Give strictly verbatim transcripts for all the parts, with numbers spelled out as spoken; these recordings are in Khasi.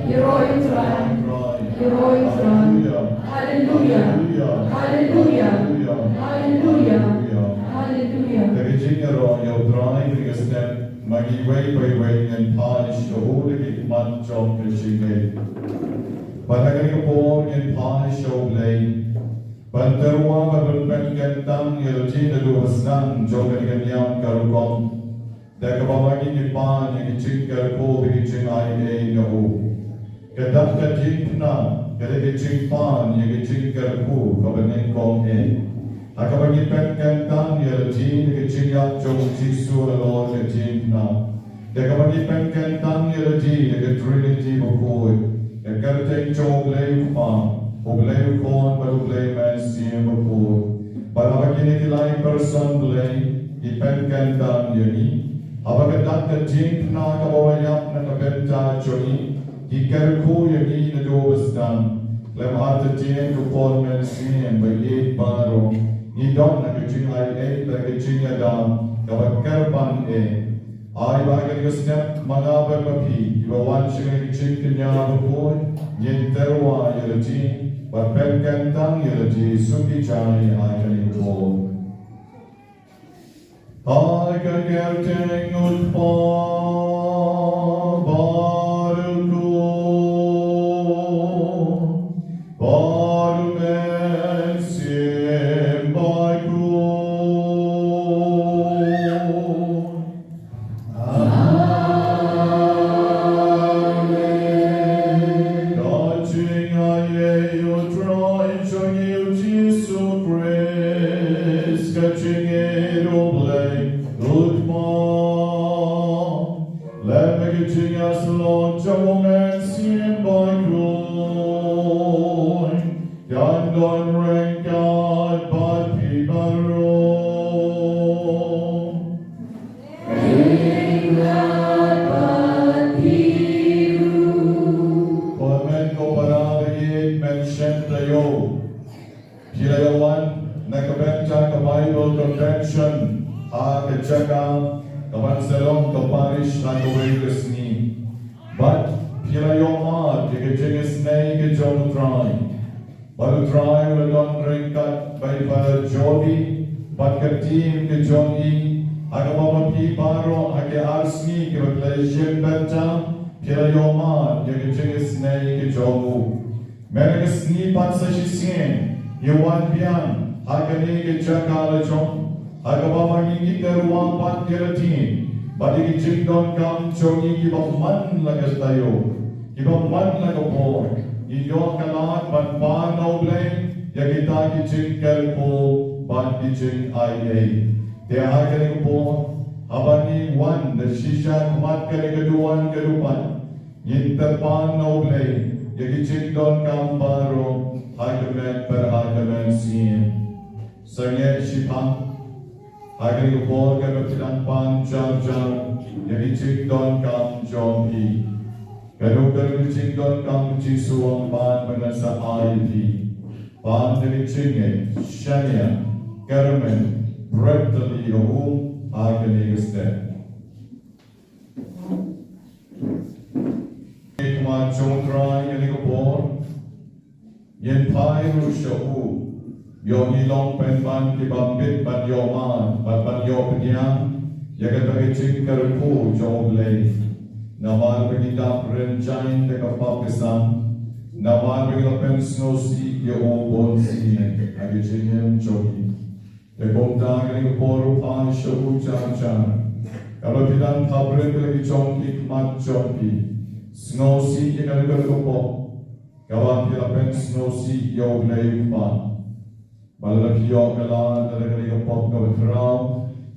Ïaroh ïa u Trai. Ïaroh ïa u Trai. Haleluia. Haleluia. Haleluia. Haleluia. Da ka jingïaroh ïa u Trai, kane ka step ma ngi iwei pa iwei ngin phai sha u da ki khmat jong ka jingngeit. Bad ha kane ka por ngin phai sha U Blei ban tyrwa bad ban pynkyntang ïa lade naduh ba sdang jong kane ka niam ka rukom. Da kaba ma ngi ngi pan ïa ki jingkyrkhu bad ki jingaiei na u. Ka dak ka diengphna ka dei ka jingpan ïa ki jingkyrkhu kaba nyngkong eh. Ha kaba ngi pynkyntang ïa lade da ka jingïap jong u Jisu halor ka diengphna. Da kaba ngi pynkyntang ïa lade da ka Trinity bakhuid. Ka kyrteng jong U Blei U Kpa, U Blei U Khun bad U Blei U Mynsiem Bakhuid. Bad haba kine ki lai person Blei ki pynkyntang ïa ngi, haba ka dak ka diengphna kaba la ïap na ka bynta jong ngi ki kyrkhu ïa ngi naduh ba sdang, khlem artatien ka por mynsiem ba ïeit baroh, ngi don ha ka jingaiei bad ka jingïada kaba kyrpang eh. Ai ba ha kane ka step ma nga bad ma phi kiba wan sha kane ka jingkñia bakhuid ngin tyrwa ïa lade bad pynkyntang ïa lade, sngewbha ïa kane ka por. Ha ka kyrteng U Kpa bad U Khun bad U Mynsiem Bakhuid. Jisu Khrist, ka jingïeit U Blei, u Kpa. Lem bad ka jingïasyllok jong U Mynsiem Bakhuid, kan don ryngkat bad phi baroh. Ko hynmen ko para ba ïeit, men shen taïew. Phi la ïa wan na ka bynta ka Bible Convention ha ka jaka ka ban sa long ka parish ha kawei ka sngi. Bad phi la ïohmad ïa ka jingisynei ka jong U Trai. Bad U Trai u la don ryngkat bad i Father Joby bad ka team ka jong i, ha kaba ma phi baroh ha ki ar sngi kiba phi la ïashim bynta, phi la ïohmad ïa ka jingisynei ka jong u. Mynta ka sngi pat sa shisien ngi wan biang ha kane ka jaka la jong, ha kaba ma ngi ki tyrwa pat ki la tip, bad ïa ki jingdonkam jong ngi kiba man la ka taïew, kiba man la ka por, ngi ïoh ka lad ban pan na U Blei ïa kita ki jingkyrkhu bad ki jingai ei. Te ha kane ka por, haba ngi wan da shisha khmat kane ka duwan ka dupat, ngin pan na U Blei ïa ki jingdonkam baroh ha ka met bad ha ka mynsiem. Sangeh shiphang, ha kane ka por kaba phi dang pan jar jar ïa ki jingdonkam jong phi, ka dei ka jingdonkam ka jingsngewbha ban ban sa ai phi. Pan da ka jingngeit, shaniah, kyrmen, bret tylli ïa u ha kane ka step. Khmat jong U Trai kane ka por, ngin phai ruh sha u. Ïoh ngi long pynban ki bym bit ban ïohmad bad ban ïohpdiang ïa kata ka jingkyrkhu jong U Blei. Namar ba ngi dap rynjai da ka pop ka sam, namar ba ngi la pynsngewsih ïa u bun sien ha ka jingim jong ngi. Te kumta kane ka por ruh phai sha u jar jar, kaba phi dang khapbriew ïa la ki jong ki khmat jong phi. Sngewsih ïa kane ka pop kaba phi la pynsngewsih ïa U Blei u Kpa. Ba lada phi ïoh ka lad da kane ka pop kaba khraw,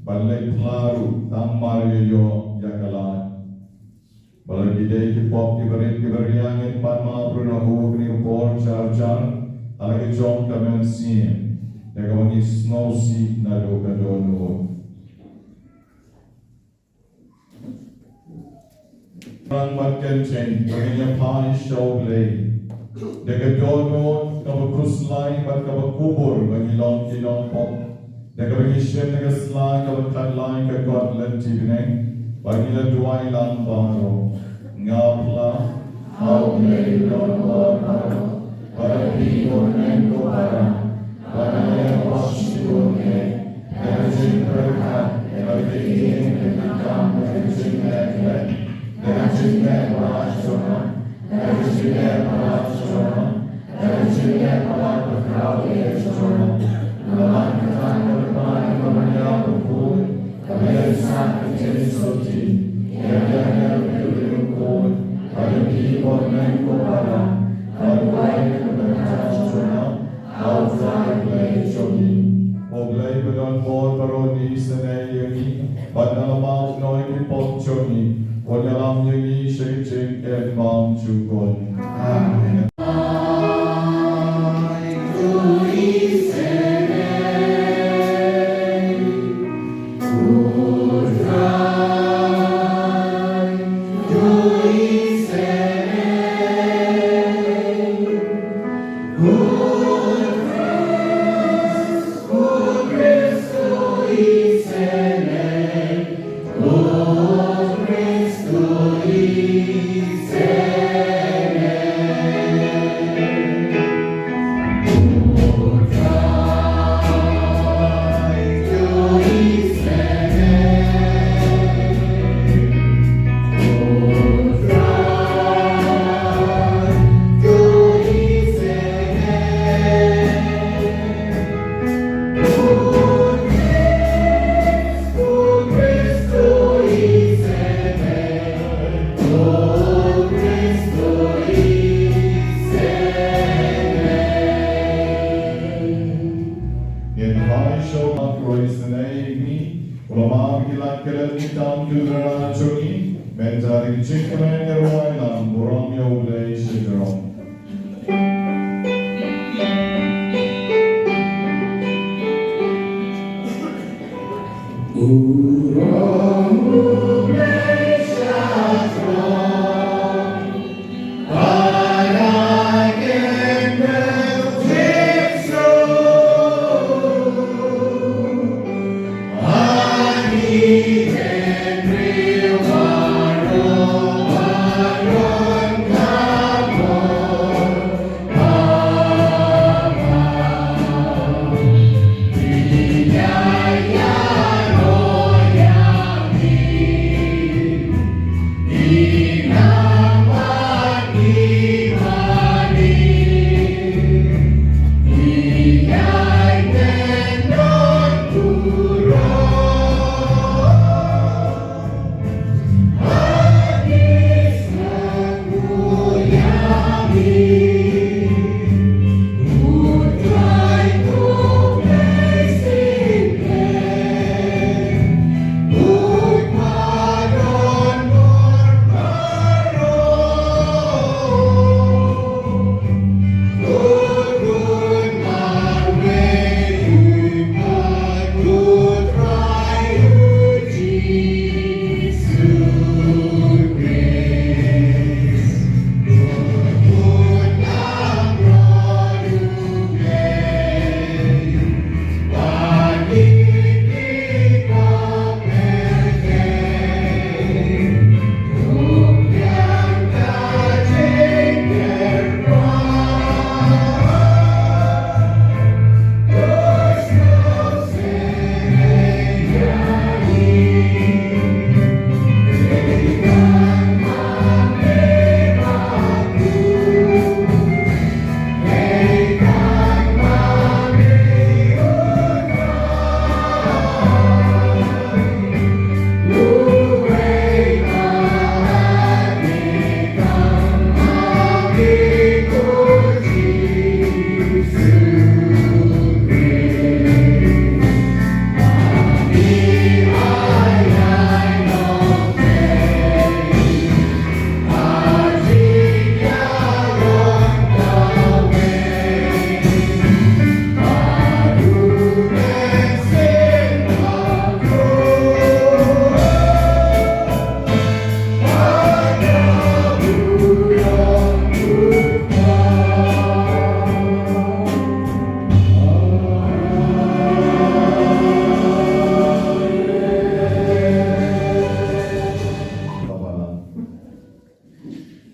ban leit phla ruh tang mar ïa ïoh ïa ka lad. Ba la ki dei ki pop kiba rit kiba riang, ngin pan map ruh na u ha kane ka por jar jar ha la ka jong ka mynsiem, da kaba ngi sngewsih naduh ka dohnud. Rang bad kynthei ba ngin ïa phai sha U Blei da ka dohnud kaba khuslai bad kaba kubur ba ngi long ki nongpop. Da kaba ngi shim na ka sla kaba khatlai ka kot lynti bneng, ba ngi la duwai lang baroh. Nga phla, ha U Blei u don bor baroh, bad ha phi ko hynmen ko para, ba nga ïa pop shibun eh, da ka jingpyrkhat, da ka jingïeng, da ka jingkam, da ka jingeh, da ka jingeh palat jong nga, da ka jingeh palat jong nga, da ka jingeh palat ba khraw eh jong nga. Namar kata ka lypa jong ka Maria bakhuid, kaba ïaisah ka jingsotti, ïa ngi ïa ka jingkhuid, bad ïa phi ko hynmen ko para, ban duwai na ka bynta jong nga ha U Trai Blei jong ngi. Ko Blei ba don bor baroh un isynei ïa ngi, bad na la map noh ïa ki pop jong ngi, un ïalam ïa ngi sha ka jingim bymjukut. Amen. Roi sene ïa ngi, u la map ïa ki lad ka dei tang tu dara jong ngi, mynta dei ka jingkmen ïa u rwai lam, burom ïa U Blei sha jrong.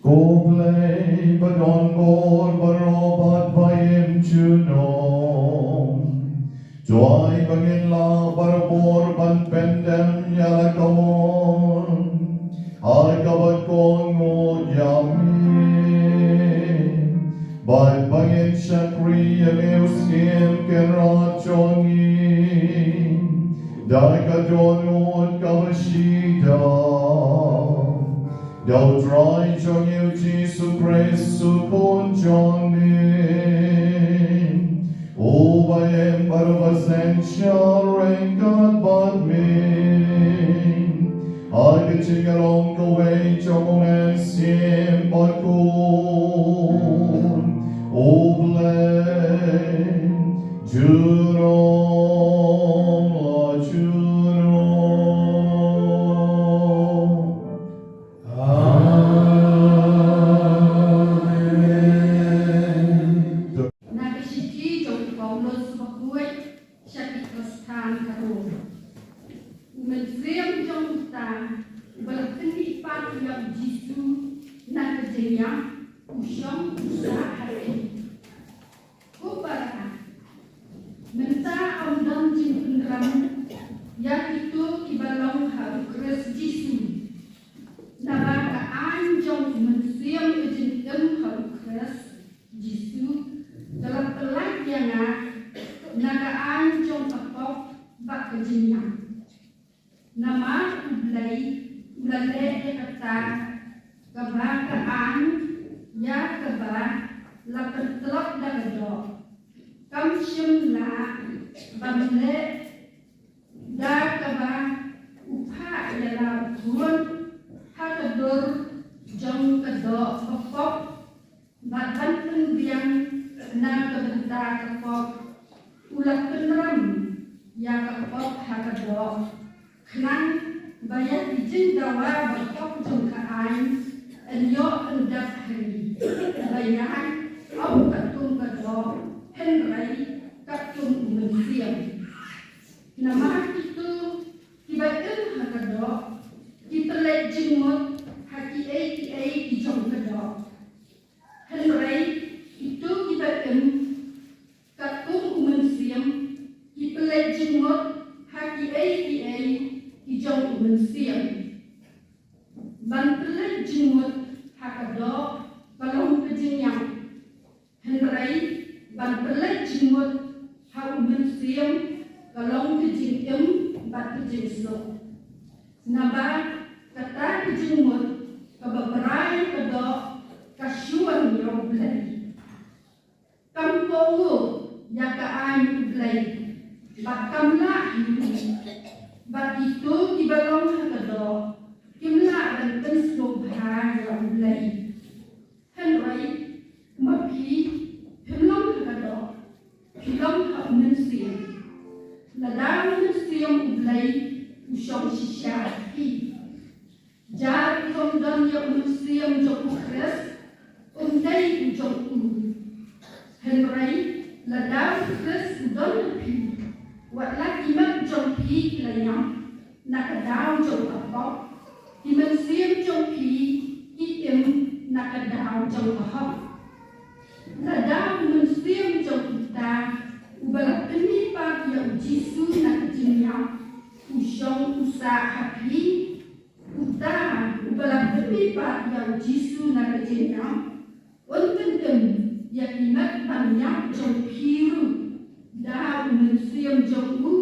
Ko Blei ba don bor baroh bad ba im junom, to ai ba ngin lah barabor ban pyndem ïa la ka mon ha kaba kohnguh ïa me, bad ba ngin shakri ïa me U Syiem Kynrad jong ngi da ka dohnud kaba shitom da U Trai jong ngi U Jisu Khrist U Khun jong me, uba im bad uba synshar ryngkat bad me ha ka jingïalong kawei jong U Mynsiem Bakhuid, U Blei junom la junom. Amen. Na ka shithi jong u Paulus bakhuid sha ki Khristan ha Rom. U mynsiem jong uta uba la kyndiah pat ïa u Jisu na ka jingïap, u shong u sah ha ri. Ko para, mynta ym don jingpynrem ïa kito kiba long ha u Khrist Jisu. Naba ka aiñ jong u Mynsiem Jingim ha u Khrist Jisu ka la pyllait ïa nga na ka aiñ jong ka pop bad ka jingïap. Namar U Blei u la leh ïa kata kaba ka aiñ ïa kaba la pyntlot da ka doh, kam shym lah ban leh Da kaba u phah ïa la u khun ha ka dur jong ka doh bapop, bad ban pynbiang na ka bynta ka pop, u la pynrem ïa ka pop ha ka doh, khnang ba ïa ki jingdawa bapop jong ka aiñ yn ïoh pyndep ha ngi, ba ïa ym katkum ka doh, hynrei katkum u Mynsiem. Namar kito kiba im ha ka doh ki pynleit jingmut ha kiei kiei ki jong ka doh. Hynrei kito kiba im katkum u Mynsiem ki pynleit jingmut ha kiei kiei ki jong u Mynsiem. Ban pynleit jingmut ha ka doh ka long ka jingïap, hynrei ban pynleit jingmut ha u Mynsiem ka long ka jingim bad ka jingsuk. Naba kata ka jingmut kaba brai ka doh ka shu wan ïa u Blei. Kam kohnguh ïa ka aiñ u Blei bad kam lah hi ruh. Bad kito kiba long ha ka doh kim lah ban pynsngewbha ïa u Blei. Hynrei ma phi, phim long ha ka doh, phi long ha u Mynsiem. Lada u Mynsiem u Blei u shong shisha ha phi. Jar u bym don ïa u Mynsiem jong u Khrist, um dei u jong u. Hynrei lada u Khrist u don ha phi, wat la ki met jong phi ki la ïap na ka daw jong ka pop, ki mynsiem jong phi ki im na ka daw jong ka hok. Lada u Mynsiem jong uta uba la pynmihpat ïa u Jisu na ka jingïap u shong u sah ha phi, uta uba la pynmihpat ïa u Jisu na ka jingïap un pynim ïa ki met ban ïap jong phi ruh da u Mynsiem jong u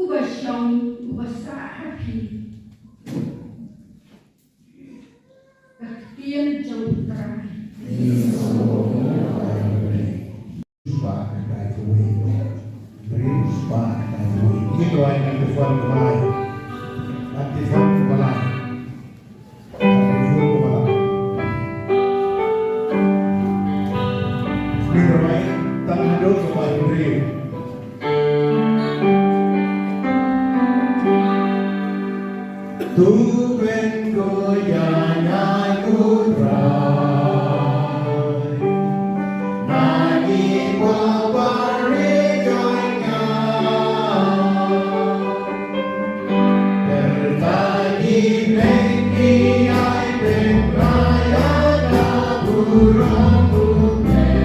uba shong uba sah ha phi. Ka ktien jong u Trai. Briew spah ka dei kawei. Briew spah ka dei kawei. Ngi trai ngan te phone ka balai. Ngan te phone ka balai. Ngan te phone ka balai. Ngi trai tang haduh ka bai briew. Tu pen ko ïa nga u Trai. Na ngi kwah ban ri jong nga. Pyrta ngi pen ki ai pen raya na burom u pen.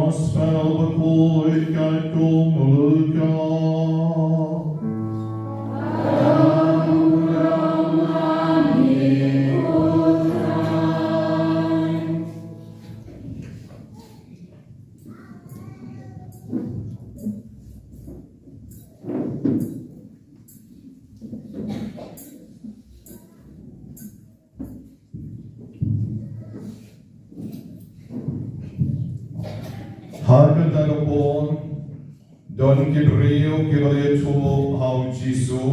Gospel bakhuid katkum u Lukas. Ha kata ka por, don ki briew kiba la ïathuh ha u Jisu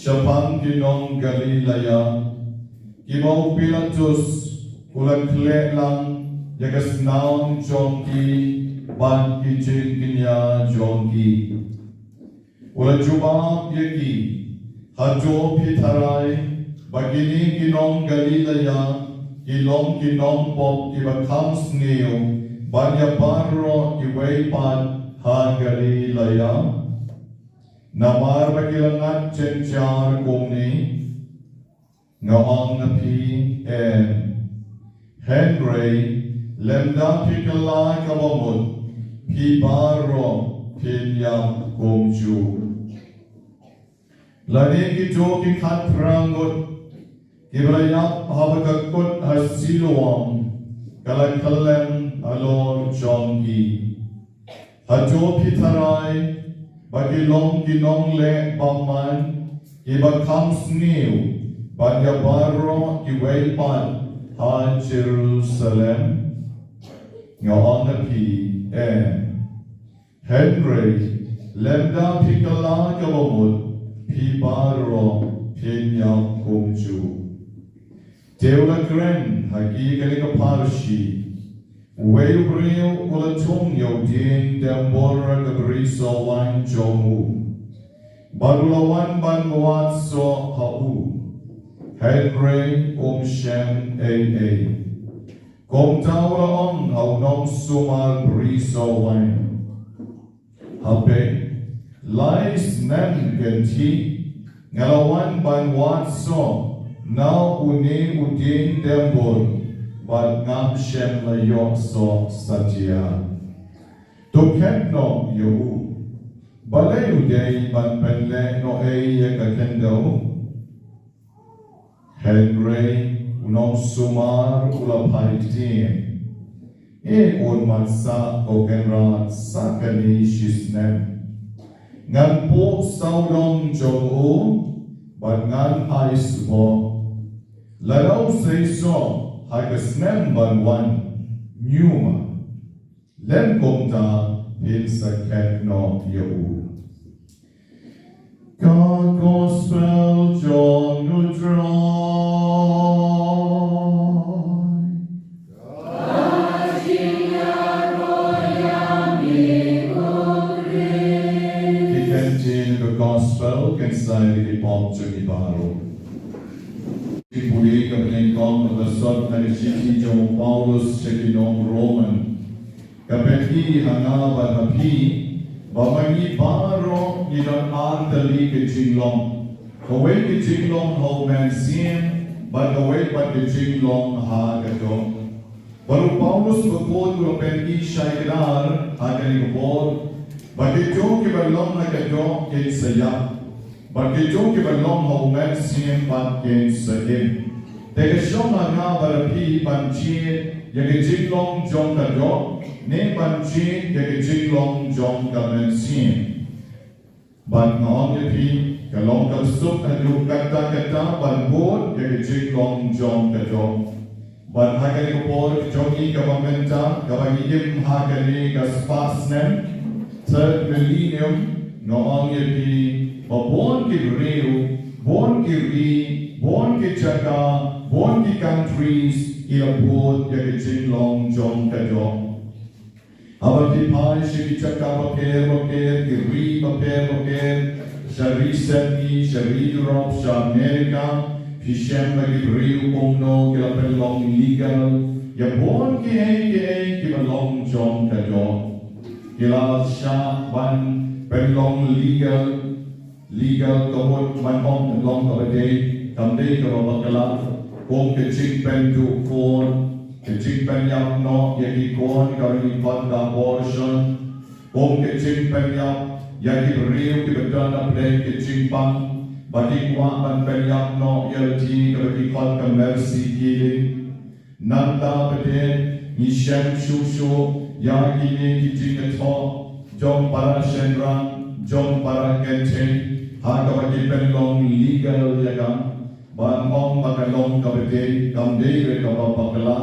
shaphang ki nong Galilea, kiba u Pilatus u la khleh lang ïa ka snam jong ki bad ki jingkñia jong ki. U la jubab ïa ki, hato phi tharai ba kine ki nong Galilea ki long ki nongpop kiba kham sniew ban ïa baroh kiwei pat ha Galilea? Namar ba ki la ngat jynjar kumne. Nga ong na phi, em. Hynrei lymda phi kylla kaba mut, phi baroh phin ïap kumjuh. Lane kito ki khatphra ngut kiba la ïap haba ka kut ha Siloam ka la kylleng halor jong ki. Hato phi tharai ba ki long ki nongleh bymman kiba kham sniew bad ïa baroh kiwei pat ha Jerusalem? Nga ong na phi, em. Hynrei lymda phi kylla kaba mut, phi baroh phin ïap kumjuh. Te u la kren ha ki kane ka parshi. Uwei u briew u la thung ïa u dieng tembur ha ka bri soh waiñ jong u, bad u la wan ban wad soh ha u, hynrei um shem ei ei. Kumta u la ong ha u nongsumar bri soh waiñ, ha phi, lai snem kynthih nga la wan ban wad soh na une u dieng tembur, bad ngam shym la ïoh soh satia. To khet noh ïa u. Balei u dei ban pynleh noh ei ïa ka khyndew? Hynrei u nongsumar u la phai ktien, eh, un mat sah ko Kynrad sa kane shi snem. Ngan puh sawdong jong u bad ngan ai sboh. Lada u sei soh ha ka snem ban wan, ñiuma. Lymkumta phin sa khet noh ïa u. Ka Gospel jong u Trai. Ki ktien ka Gospel kin sa ïa ki pop jong ngi baroh. Ki pule ka bneng kong ka sot na ka shithi jong u Paulus sha ki nong Roman. Ka pynpaw ha nga bad ha phi ba ma ngi baroh ngi don ar tylli ki jinglong. Kawei ki jinglong ha u Mynsiem bad kawei pat ki jinglong ha ka doh. Bad u Paulus bakhuid u la pynpaw shai kdar ha kane ka por ba kito kiba long ha ka doh kin sa ïap. Bad kito kiba long ha u Mynsiem pat kin sa im. Te ka shong ha nga bad ha phi ban jied ïa ka jinglong jong ka doh, ne ban jied ïa ka jinglong jong ka Mynsiem. Bad nga ong ïa phi, ka long ka suk haduh katta katta ban bud ïa ka jinglong jong ka doh. Bad ha kane ka por jong ngi kaba mynta, kaba ngi im ha kane ka spah snem, third millennium, nga ong ïa phi ba bun ki briew, bun ki ri, bun ki jaka, bun ki countries ki la bud ïa ka jinglong jong ka doh. Haba phi phai sha ki jaka bapher bapher, ki ri bapher bapher, sha ri Sydney, sha ri Europe, sha America, phi shem ba ki briew kumno ki la pynlong legal ïa bun kiei kiei kiba long jong ka doh. Ki la shah ban pynlong legal, legal ka mut ban ong long kaba dei, kam dei kaba bakla, kum ka jingpynduh khun. Ka jingpynïap noh ïa ki khun kaba ngi khot ka abortion. Kum ka jingpynïap ïa ki briew kiba don hapdeng ka jingpang. Ba ki kwah ban pynïap noh ïa lade kaba ki khot ka mercy killing. Nangta pat ngi shem shuh shuh ïa kine ki jingïathoh jong para shynrang, jong para kynthei, ha kaba ki pynlong legal ïa ka. Ban ong ba ka long kaba dei, kam dei re kaba bakla.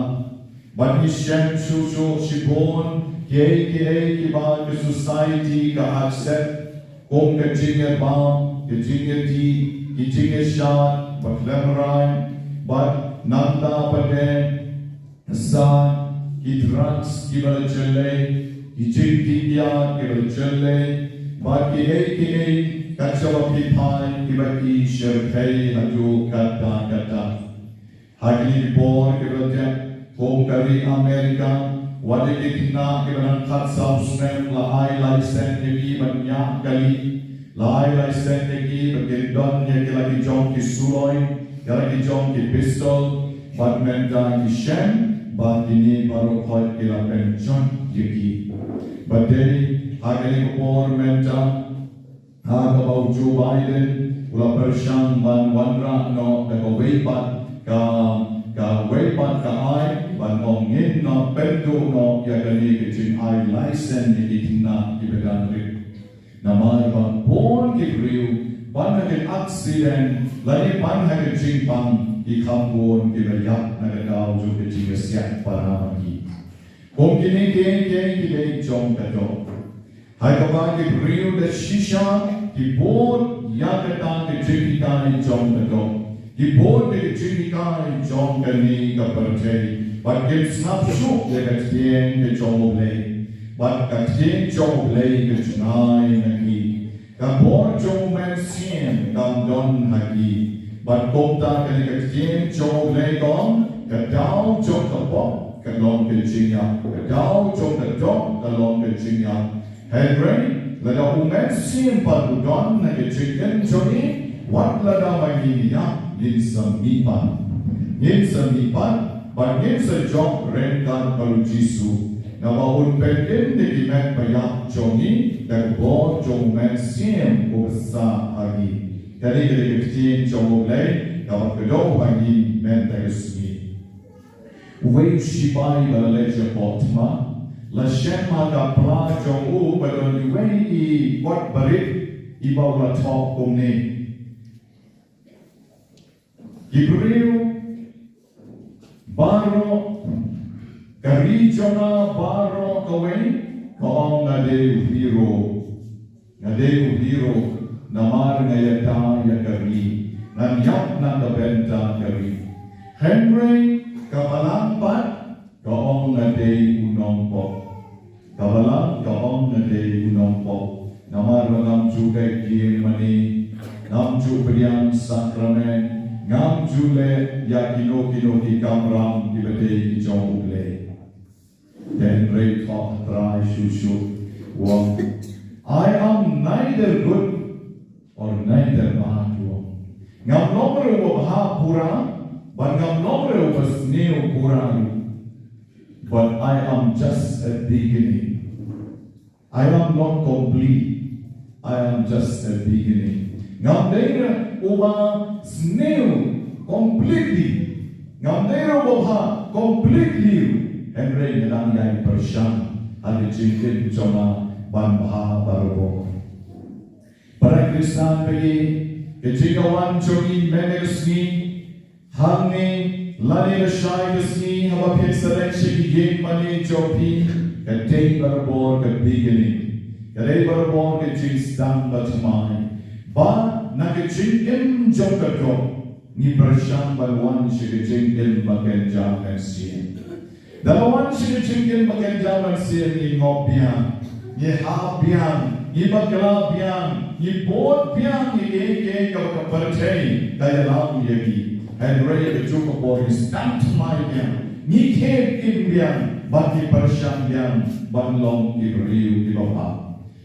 Ban ngi shem shuh shuh shibun kiei kiei kiba ka society ka accept. Kum ka jingïabam, ka jingïadih, ki jingïashad, ba khlem rai, bad nangta pat sa ki drugs kiba la jyllei, ki jingdih kiad kiba la jyllei, bad kiei kiei, kat shaba phi phai kiba i shyrkhei haduh katta katta. Ha kine ki por kiba la dep, kum ka ri America, wat ïa ki khynnah kiba dang khatsaw snem la ai license ïa ki ban ñiah kali, la ai license ïa ki ba kin don ïa ki la ki jong ki suloi, ïa la ki jong ki pistol, bad mynta ngi shem ba kine baroh khoit ki la pynjot ïa ki. Bad dei ha kane ka por mynta, ha kaba u Joe Biden u la pyrshang ban wanrah noh da kawei pat ka, kawei pat ka aiñ ban ong ngin ym pynduh noh ïa kane ka jingai license ïa ki khynnah kiba dang rit. Namar ba bun ki briew ban ha ka accident lane ban ha ka jingpang ki kham bun kiba ïap na ka daw jong ka jingïasiat para ma ki. Kum kine kiei kiei ki dei jong ka doh. Ha kaba ki briew da shisha ki bud ïa kata ka jinghikai jong ka doh, ki bud ïa ka jinghikai jong kane ka pyrthei, bad kim sngap shuh ïa ka ktien ka jong U Blei, bad ka ktien jong U Blei ka jngai na ki. Ka bor jong U Mynsiem kam don ha ki. Bad kumta kane ka ktien jong U Blei ka ong, ka daw jong ka pop ka long ka jingïap, ka daw jong ka doh ka long ka jingïap. Hynrei lada U Mynsiem pat u don ha ka jingim jong ngi, wat lada ma ngi ïap, ngin sa mih pat. Ngin sa mih pat, bad ngin sa jop ryngkat bad U Jisu. Naba un pynim da ki met ba ïap jong ngi da ka bor jong U Mynsiem uba sah ha ngi. Kane ka dei ka ktien jong U Blei kaba kdew ha ngi mynta ka sngi. Uwei u sipai ba la leit sha pok thma, la shem ha ka pla jong u ba don iwei i kot barit iba u la thoh kumne. Ki briew baroh, ka ri jong nga baroh kawei ka ong nga dei u hero. Nga dei u hero namar nga ïada ïa ka ri, ngan ïap na ka bynta ka ri. Hynrei ka balang pat ka ong nga dei u nongpop. Ka balang ka ong nga dei u nongpop. Namar ba ngam ju dei kiem mane, ngam ju pdiang sakramen, ngam ju leh ïa kino kino ki kamram kiba dei ki jong U Blei. Hynrei thoh trai shuh shuh u ong, I am neither good or neither bad, u ong. Ngam long re uba bha pura bad ngam long re uba sniew pura ruh. But I am just a beginning. I am not complete. I am just a beginning. Ngam dei re uba sniew completely. Ngam dei re uba bha completely. Hynrei nga dang ïai pyrshang ha ka jingim jong nga ban bha barabor. Para Khristan, ka jingwan jong ngi mynta ka sngi, hangne lane lashai ka sngi haba phin sa leit sha ki ïing mane jong phi, ka dei barabor ka beginning, ka dei barabor ka jingsdang ba thymmai. Ba na ka jingim jong ka doh ngi pyrshang ban wan sha ka jingim ba kynja mynsiem. Da la wan sha ka jingim ba kynja mynsiem ngi ngop biang, ngi hap biang, ngi bakla biang, ngi bud biang ïa kiei kiei kaba ka pyrthei ka ïalam ïa ngi. Hynrei ha kajuh ka por ngi sdang thymmai biang, ngi khie im biang bad ngi pyrshang biang ban long ki briew kiba bha.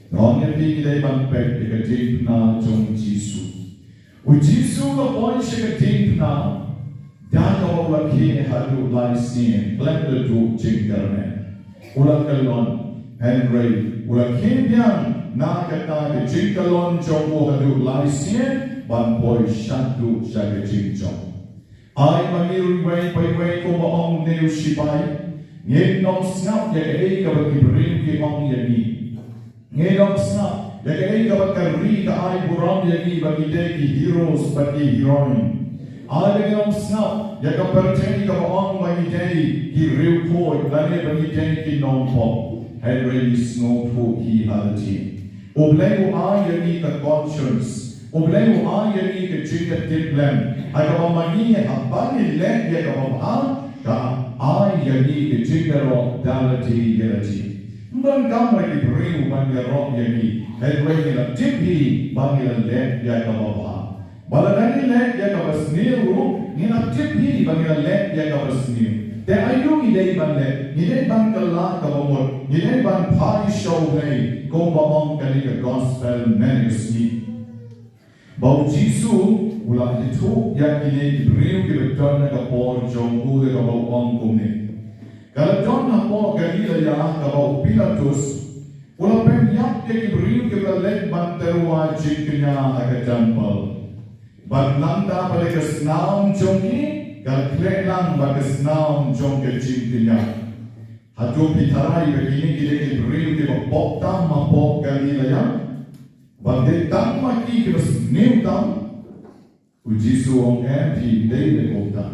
Nga ong ïa phi, ngi dei ban peit ïa ka diengphna jong U Jisu. U Jisu u la poi sha ka diengphna Da kaba u la khie haduh lai sien khlem da duh jingkyrmen, u la kyllon. Hynrei u la khie biang na kata ka jingkyllon jong u haduh lai sien ban poi shaduh sha ka jingjop. Ai ma ngi ruh iwei pa iwei, kumba ong une u shipai. Ngin ym sngap ïa kaei kaba ki briew ki ong ïa ngi. Ngin ym sngap ïa kaei kaba ka ri ka ai burom ïa ngi ba ngi dei ki heroes bad ki heroine. Ai ba ngin ym sngap ïa ka pyrthei kaba ong ba ngi dei ki riewkhuid lane ba ngi dei ki nongpop. Hynrei ngi sngewthuh hi ha lade. U Blei u ai ïa ngi ka conscience. U Blei u ai ïa ngi ka jingïatiplem. Ha kaba ma ngi haba ngi leh ïa kaba bha, ka ai ïa ngi ka jingïaroh da lade ïa lade. Ym donkam ba ki briew ban ïaroh ïa ngi. Hynrei ngi la tip hi ba ngi la leh ïa kaba bha. Ba lada ngi leh ïa kaba sniew ruh, ngi la tip hi ba ngi la leh ïa kaba sniew. Te aïu ngi dei ban leh? Ngi dei ban kylla kaba mut. Ngi dei ban phai sha U Blei, kumba ong kane ka gospel mynne ka sngi. Ba u Jisu u la ïathuh ïa kine ki briew kiba don ha ka por jong u ïa kaba u ong kumne. Ka la don hapoh Galilea kaba u Pilatus u la pynïap ïa ki briew kiba la leit ban tyrwa jingkñia ha ka templ. Bad nangta ba dei ka snam jong ki ka la khleh lang bad ka snam jong ka jingkñia. Hato phi tharai ba kine ki dei ki briew kiba pop tam hapoh Galilea? Ba dei tang ma ki kiba sniew tam? U Jisu u ong, em, phi dei ne kumta.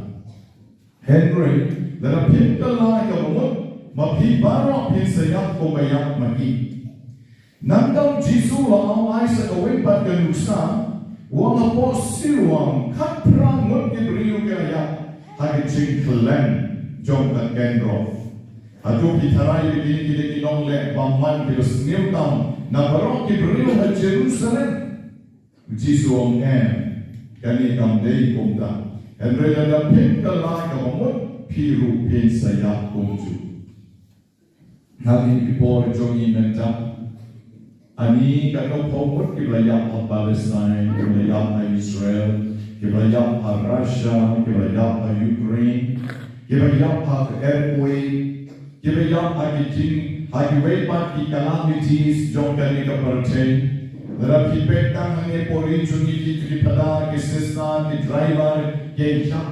Hynrei lada phim kylla ïa kaba mut, ma phi baroh phin sa ïap kumba ïap ma ki. Nangta u Jisu u la ai sa kawei pat ka nuksa, u ong hapoh Siloam khatphra ngut ki briew ki la ïap ha ka jingkylleng jong ka Kynroh. Hato phi tharai ba kine ki dei ki nongleh bymman kiba sniew tam na baroh ki briew ha Jerusalem? U Jisu u ong, em, kane kam dei kumta. Hynrei lada phim kylla ïa kaba mut, phi ruh phin sa ïap kumjuh. Ha kine ki por jong ngi mynta, ani katto katne ngut kiba la ïap ha Palestine, kiba la ïap ha Israel, kiba la ïap ha Russia, kiba la ïap ha Ukraine, kiba ïap ha ka earthquake, kiba ïap ha ki jing, ha kiwei pat ki calamities jong kane ka pyrthei. Lada phi peit tang hangne pori jong ngi, ki trei phada, ki sister, ki driver, ki ïap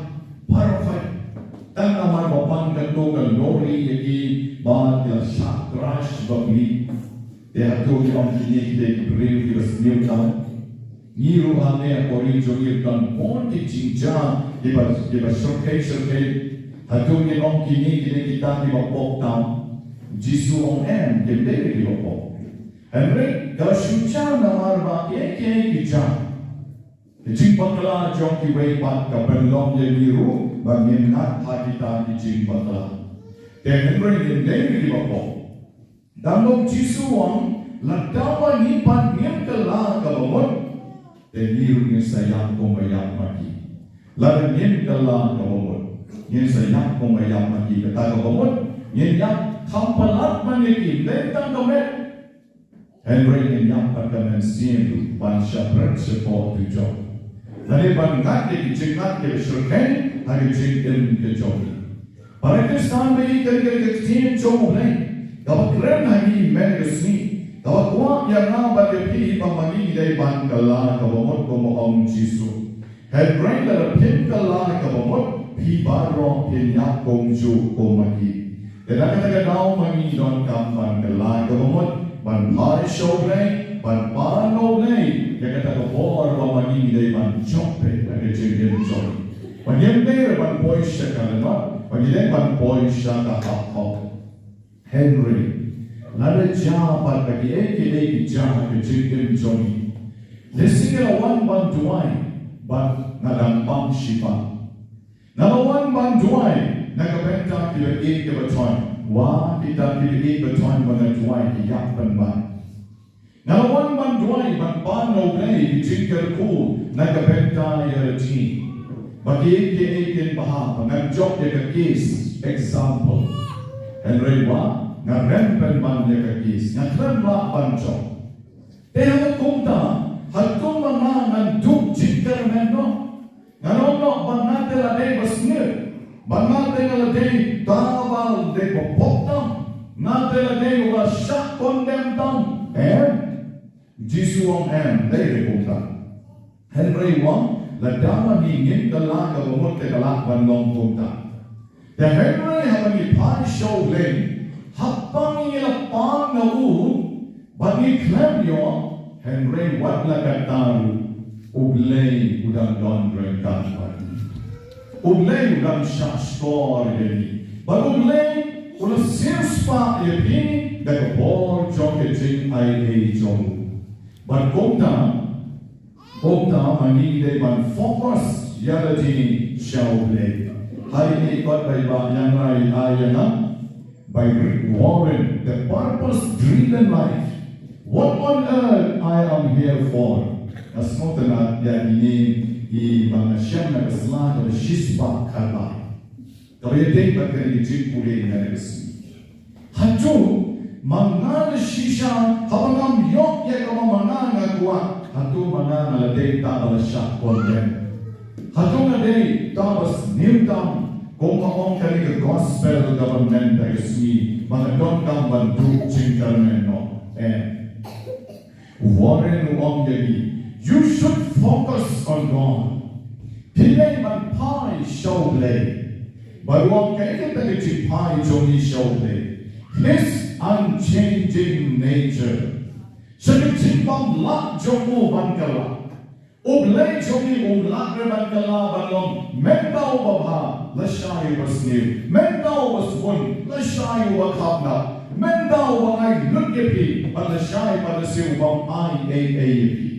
baroh khoit. Tang namar ba pan katto ka lori ïa ki bad ki la shah crash bapli. Te hato ngi ong kine ki dei ki briew kiba sniew tam? Ngi ruh hangne ha pori jong ngi don bun ki jingjia kiba, kiba shyrkhei shyrkhei. Hato ngi ong kine ki dei kita kiba pop tam? Jisu u ong, em, kim dei kiba pop. Hynrei ka la shu jia namar ba kiei kiei ki jia. Ki jingbakla jong kiwei pat ka pynlong ïa ngi ruh ba ngin ngat ha kita ki jingbakla. Te hynrei ngim dei kiba pop. Tang ba u Jisu u ong, lada ma ngi pat ngim kylla kaba mut, te ngi ruh ngin sa ïap kumba ïap ma ki. Lada ngim kylla kaba mut, ngin sa ïap kumba ïap ma ki. Kata kaba mut, ngin ïap kham palat man ïa ki, ym dei tang ka met. Hynrei ngin ïap bad ka mynsiem ruh ban shah bret shapoh dujok. Lane ban ngat ïa ki jingngat kiba shyrkhei ha ka jingim ka jong ngi. Para Khristan, ba ïeit, kane ka ktien jong U Blei kaba kren ha ngi mynne ka sngi, kaba kwah ïa nga bad ïa phi ba ma ngi ngi dei ban kylla kaba mut kumba ong u Jisu. Hynrei lada phim kylla kaba mut, phi baroh phin ïap kumjuh kum ma ki. Te na kata ka daw ma ngi donkam ban kylla kaba mut, ban phai sha U Blei, ban pan na U Blei ïa kata ka bor ba ma ngi ngi dei ban jop ïa ka jingim jong ngi. Ba ngim dei ban poi sha ka lyngngoh, ba ngi dei ban poi sha ka hapoh. Hynrei lada jia pat ba kiei kiei ki jia ha ka jingim jong ngi, lehse nga la wan ban duwai bad nga dang pang shiphang. Nga la wan ban duwai na ka bynta kiba ïeit kiba thoh. Wat kita kiba ïeit ba thoh ba nga duwai ki ïap pynban. Nga la wan ban duwai ban pan na U Blei ki jingkyrkhu na ka bynta ïa lade. Ba kiei kiei kin bha, ba ngan jop ïa ka case, example. Hynrei wat nga rem pynban ïa ka case, nga khlem lah ban jop. Te haba kumta, hato ma nga ngan duh jingkyrmen noh? Ngan ong noh ba nga te la dei ba sngewbha, ba nga te nga la dei uta uba dei ba pop tam, nga te la dei uba shah kondem tam. Em. Jisu u ong em, dei re kumta. Hynrei u ong, lada ma ngi ngim kylla kaba mut te ka lah ban long kumta. Te hynrei haba ngi phai sha U Blei, haba ngi la pan na u, ba ngi khlem ïoh, hynrei wat la katta ruh, U Blei u dang don ryngkat bad ngi. U Blei u dang shah shkor ïa ngi. Bad U Blei u la siewspah ïa phi da ka bor jong ka jingai ei jong u. Bad kumta, kumta ma ngi dei ban focus ïa la jingim sha U Blei. Hai ni kot bai ba yang rai ai yang am. By Rick Warren, The Purpose Driven Life. What on earth I am here for? Nga sngewtynnat ïa ine i ba nga shem na ka sla kaba shispah khatlai. Kaba ïadei bad kane ka jingpule ïa kane ka sngi. Hato ma nga la shisha haba ngam ïoh ïa kaba ma nga nga kwah, hato ma nga nga la dei uta ba la shah kondem? Hato nga dei uta ba sniew tam, kumba ong kane ka gospel kaba mynta ka sngi, ba nga donkam ban duh jingkyrmen noh? Em. Warren u ong ïa ngi, you should focus on God. Phi dei ban phai sha U Blei. Bad u ong kaei kata ka jingphai jong ngi sha U Blei? His unchanging nature. Sha ka jingbym lah jong u ban kylla. U Blei jong ngi um lah re ban kylla ban long mynta uba bha lashai uba sniew, mynta uba sbun lashai uba khapnap, mynta uba ai lut ïa phi bad lashai bad lashai uba ai ei ei ïa phi.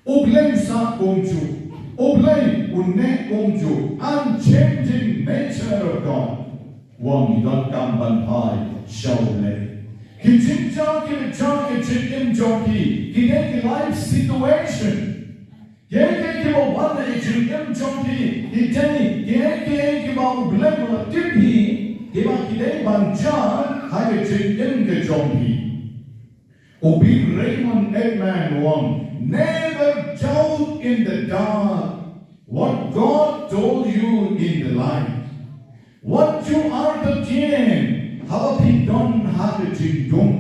U Blei u sah kumjuh, U Blei u neh kumjuh, unchanging nature of God. U ong ngi donkam ban phai sha U Blei. Ki jingjia kiba jia ha ka jingim jong phi ki dei ki life situation. Kiei kiei kiba wan ha ka jingim jong phi ki dei kiei kiei kiba U Blei u la tip hi, kiba ki dei ban jia ha ka jingim ka jong phi. U Bill Raymond Edman u ong, never doubt in the dark what God told you in the light. Wat ju artatien haba phi don ha ka jingdum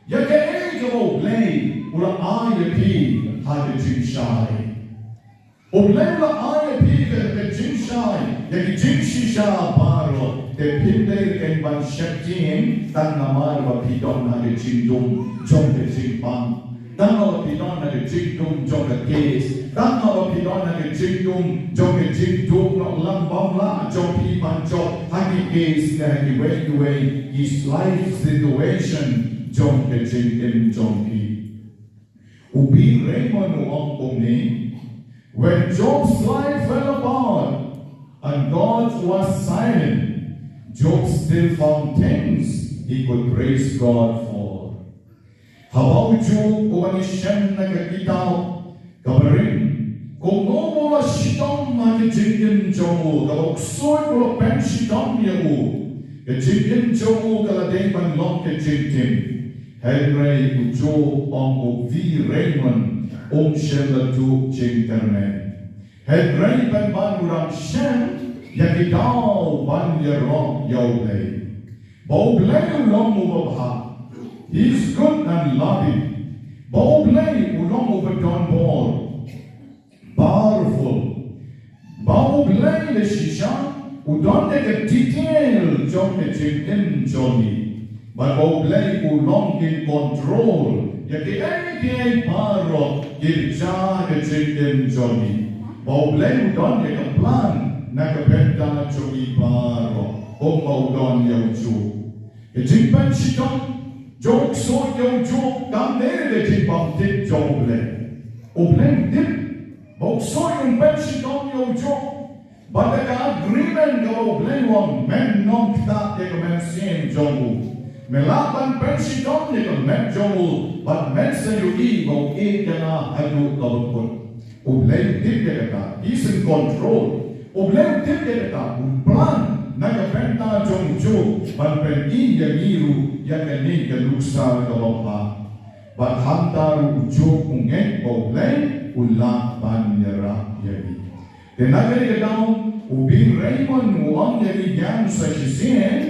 ïa kaei kaba U Blei u la ai ïa phi ha ka jingshai. U Blei u la ai ïa phi ka, ka jingshai, ïa ka jingshisha baroh. Te phim dei ruh ban sheptieng tang namar ba phi don ha ka jingdum jong ka jingpang. Tang ba phi don ha ka jingdum jong ka case. Tang ba phi don ha ka jingdum jong ka jingdum noh lang bym lah jong phi ban jop ha ki case ne ha kiwei kiwei ki life situation jong ka jingim jong phi. U Bill Raymond u ong kumne, when Job's life fell apart and God was silent, Job still found things he could praise God for. Haba u Job uba ngi shem na ka kitab kaba rim, kumno ba u la shitom ha ka jingim jong u, kaba u ksuid u la pynshitom ïa u. Ka jingim jong u ka la dei ban long ka jingtim. Hynrei u Job, ong u Bill Raymond, um shym la duh jingkyrmen. Hynrei pynban u dang shem ïa ki daw ban ïaroh ïa U Blei. Ba U Blei u long uba bha. He is good and loving. Ba U Blei u long uba don bor. Powerful. Ba U Blei la shisha u don ïa ka detail jong ka jingim jong ngi. Bad ba U Blei u long in control ïa kiei kiei baroh kiba jia ha ka jingim jong ngi. Ba U Blei u don ïa ka plan na ka bynta jong ngi baroh. Kumba u don ïa u Job. Ka jingpynshitom jong u ksuid ïa u Job kam dei ka jingbymtip jong U Blei. U Blei u tip ba u ksuid un pynshitom ïa u Job. Bad da ka agreement kaba U Blei u ong, men nym ktah ïa ka mynsiem jong u. Me lah ban pynshitom ïa ka met jong u bad men sa ïohi ba u ïeit ïa nga haduh kaba kut. U Blei u tip ïa kata, he's in control. U Blei u tip ïa kata, u plan na ka bynta jong u Job ban pyni ïa ngi ruh ïa kane ka nuksa kaba bha. Bad hangta ruh u Job u ngeit ba U Blei u lah ban ïarap ïa ngi. Te na kane ka daw U Bill Raymond u ong ïa ngi biang sa shisien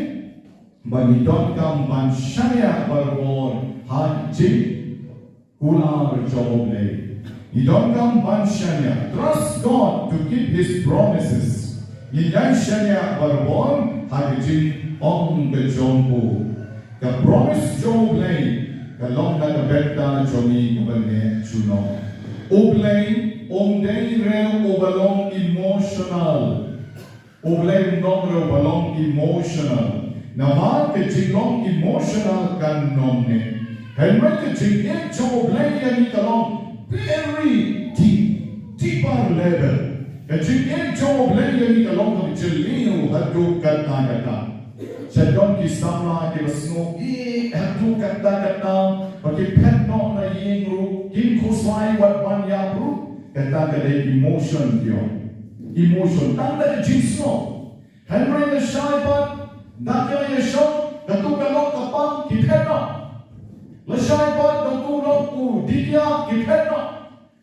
ba ngi donkam ban shaniah barabor ha ka jingkular jong U Blei. Ngi donkam ban shaniah, trust God to keep his promises. Ngin ïai shaniah barabor ha ka jingong ka jong u. Ka promise jong U Blei ka long na ka bynta jong ngi kaba neh junom. U Blei um dei re uba long emotional. U Blei um long re uba long emotional. Namar ka jinglong emotional kan ym neh. Hynrei ka jingïeit jong U Blei ïa ngi ka long very deep, deeper level. Ka jingïeit jong U Blei ïa ngi ka long kaba jylliew haduh katta katta. Sa don ki samla kiba sngew ïeit haduh katta katta, ba ki phet noh na ïing ruh, kim khuslai wat ban ïap ruh. Kata ka dei emotion ki ong. Emotion, tang da ka jingsngew. Hynrei lashai pat, da ka ïashong, katu ka lok ka pang, ki phet noh. Lashai pat, katu lok u dikia, ki phet noh.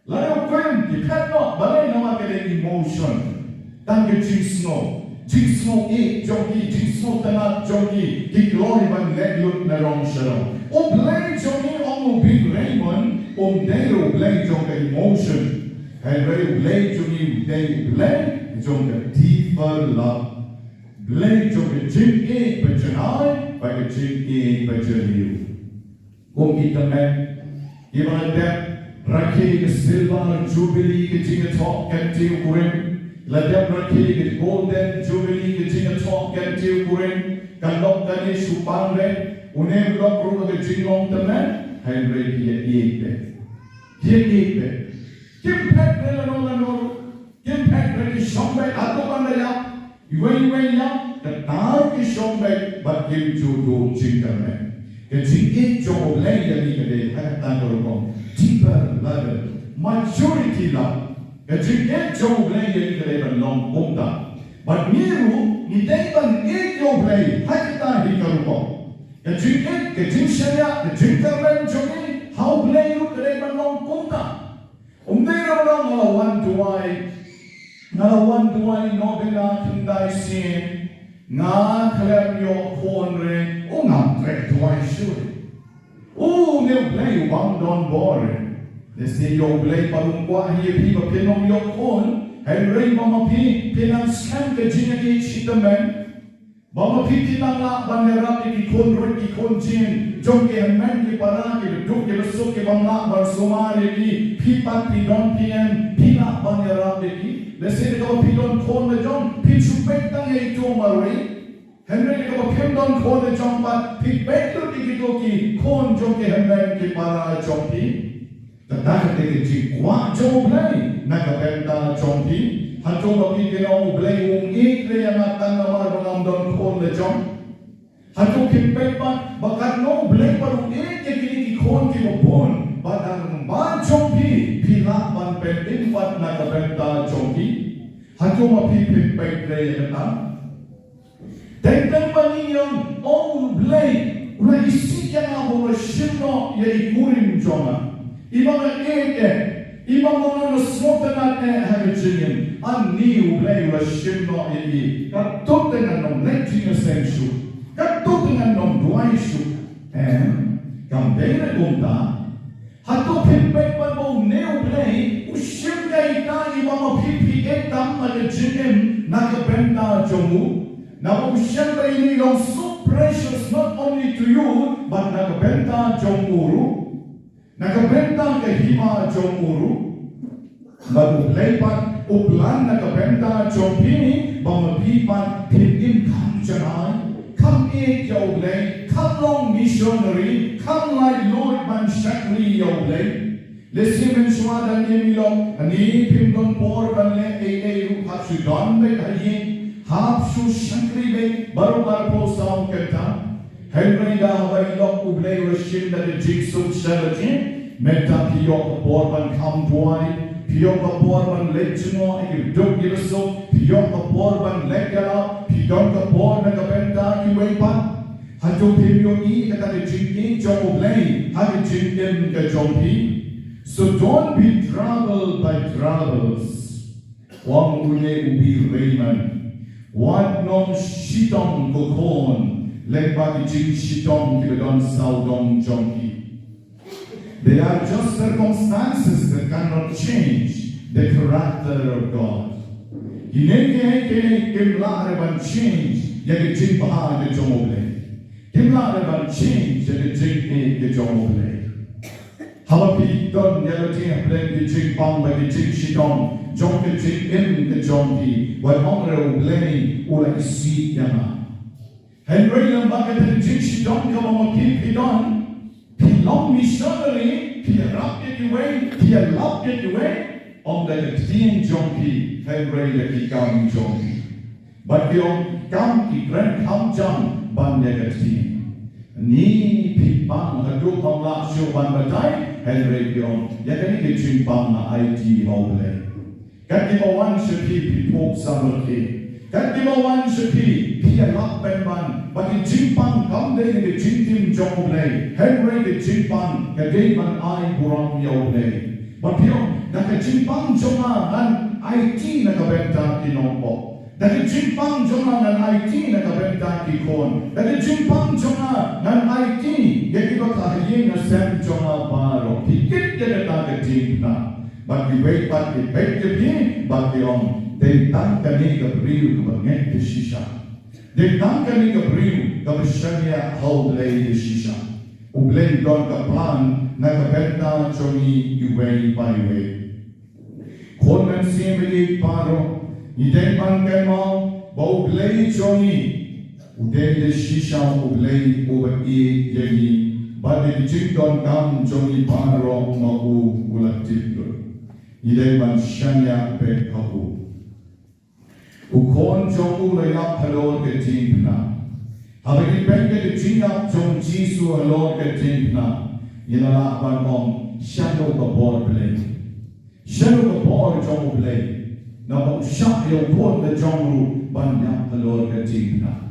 Lada u kren, ki phet noh, balei? Namar ka dei emotion. Tang ka jingsngew. Jingsngew ïeit jong ki, jingsngew tnat jong ki, ki kloi ban leh lut na rong sha rong. U Blei jong ngi, ong u Bill Raymond, um dei U Blei jong ka emotion. Hynrei U Blei jong ngi u dei U Blei jong ka deeper love. Blei jong ka jingïeit ba janai, bad ka jingïeit ba jylliew. Kum ki tymmen kiba la dep rakhe ka silver jubilee ka jingïathoh kynthei u kurim, la dep rakhe ka golden jubilee ka jingïathoh kynthei u kurim, ka lok kane shu pang re, une u lok ruh ka jinglong tymmen, hynrei ki ïa ïeit beit. Ki ïa ïeit beit. Kim phet re lano lano ruh. Kim phet re, ki shong beit haduh ban da ïap. Iwei iwei ïap, kata ruh ki shong beit bad kim ju duh jingkyrmen. Ka jingïeit jong U Blei ïa ngi ka dei ha kata ka rukom. Deeper level, maturity love. Ka jingïeit jong U Blei ïa ngi ka dei ban long kumta. Bad ngi ruh ngi dei ban ïeit ïa U Blei ha kata hi ka rukom. Ka jingïeit, ka jingshaniah, ka jingkyrmen jong ngi ha U Blei ruh ka dei ban long kumta. Ym dei ruh ba nga la wan duwai, nga la wan duwai novena khyndai sien, nga khlem ïoh khun re, u ngam treh duwai shuh. U ne U Blei u bym don bor re. Lehse ïa U Blei pat um kwah hi ïa phi ba phin ym ïoh khun, hynrei ma phi phin nang skhem ka jingïeit shi tymmen. Ba ma phi phin nang lah ban ïarap ïa ki khun ruh, ki khun jing jong ki hynmen ki para, kiba duk kiba suk, ki bym lah ban sumar ïa ki, phi pat phi don phi em, phi lah ban ïarap ïa ki. Lehse da kaba phi don khun la jong phin shu peit tang ïa itu marwei. Hynrei da kaba phim don khun la jong pat phi peit lut ïa kito ki khun jong ki hynmen ki para jong phi. Kata ka dei ka jingkwah jong U Blei na ka bynta jong phi. Hato ba phi phin ong U Blei um ïeit re ïa nga tang namar ba ngam don khun la jong? Hato phin peit pat ba katno U Blei pat u ïeit ïa kine ki khun kiba bun, ba tang namar jong phi phi lah ban pynïap pat na ka bynta jong ki? Hato ma phi phin peit re ïa kata? Teng teng ba ngi ong, O Blei, u la isih ïa nga, u la shim noh ïa i kurim jong nga. I ba nga ïeit eh, i ba nga la sngewtynnat eh ha ka jingim. Ani U Blei u la shim noh ïa i. Katto te ngan ym leit jingïaseng shuh. Katto te ngan ym duwai shuh. Em, kam dei re kumta. Hato phin peit pat ba une U Blei u shim ïa ita i ba ma phi phi ïeit tam ha ka jingim na ka bynta jong u? Naba u shem ba ine i long so precious not only to you but na ka bynta jong u ruh, na ka bynta ka hima jong u ruh. Bad U Blei pat u plan na ka bynta jong phi ba ma phi pat phin im kham janai, kham ïeit ïa U Blei, kham long missionary, kham laitluid ban shakri ïa U Blei. Lehse mynshuwa da ngi ïa ngi long, ani phim don por ban leh ei ei ruh, hap shu don beit ha ïing, hap shu shakri beit baroh arphew saw kynta. Hynrei da haba i lok U Blei u la shim da ka jingsuk sha la jin, mynta phi ïoh ka por ban kham duwai, phi ïoh ka por ban leit jngoh ïa ki duk ki basuk, phi ïoh ka por ban leit ïalap, phi don ka por na ka bynta kiwei pat. Hato phim ïohi kata ka jingïeit jong U Blei ha ka jingim ka jong phi? So don't be troubled by troubles. Ong une u Bill Raymond, wat nym shitom ko khun lyngba ki jingshitom kiba don sawdong jong ki. They are just circumstances that cannot change the character of God. Kine kiei kiei kim lah re ban change ïa ka jingbha ka jong U Blei. Kim lah re ban change ïa ka jingeh ka jong U Blei. Haba phi don ïa la jingïaid ki jingpang bad ki jingshitom jong ka jingim ka jong phi, wat ong re U Blei u la isih ïa nga. Hynrei lem bad kata ka jingshitom kaba ma phi phi don, phi long missionary, phi ïarap ïa kiwei, phi ïalap ïa kiwei, ym da ka ktien jong phi, hynrei da ki kam jong phi. Bad ki ong kam ki kren kham jam ban ïa ka ktien. Ni phi pang haduh pang lah shuh ban batai, hynrei ki ong ïa kane ka jingpang nga aiti ha U Blei. Kat kiba wan sha phi phi pop samrkhie. Kat kiba wan sha phi phi ïalap pynban. Bad ka jingpang kam dei ka jingtim jong U Blei, hynrei ka jingpang ka dei ban ai burom ïa U Blei. Bad phi ong da ka jingpang jong nga ngan aiti na ka bynta ki nongpop. Da ka jingpang jong nga ngan aiti na ka bynta ki khun. Da ka jingpang jong nga ngan aiti ïa kiba kha ha ïing ha sem jong nga baroh. Phi kit ïa kata ka jingpang. Bad kiwei pat ki peit ïa phi bad ki ong, dei tang kane ka briew kaba ngeit da shisha. Dei tang kane ka briew kaba shaniah ha U Blei da shisha. U Blei u don ka plan na ka bynta jong ngi iwei pa iwei. Khun mynsiem baieid baroh, ngi dei ban kynmaw ba U Blei jong ngi u dei da shisha U Blei uba ïeit ïa ngi, bad da ki jingdonkam jong ngi baroh ma u u la tip lut. Ngi dei ban shaniah beit ha u. U Khun jong u la ïap halor ka jingpynah. Haba ngi peit ïa ka jingïap jong U Jisu halor ka jingpynah, ngi la lah ban ong, shano ka bor Blei? Shano ka bor jong U Blei? Naba u shah ïa U Khun la jong u ban ïap halor ka jingpynah.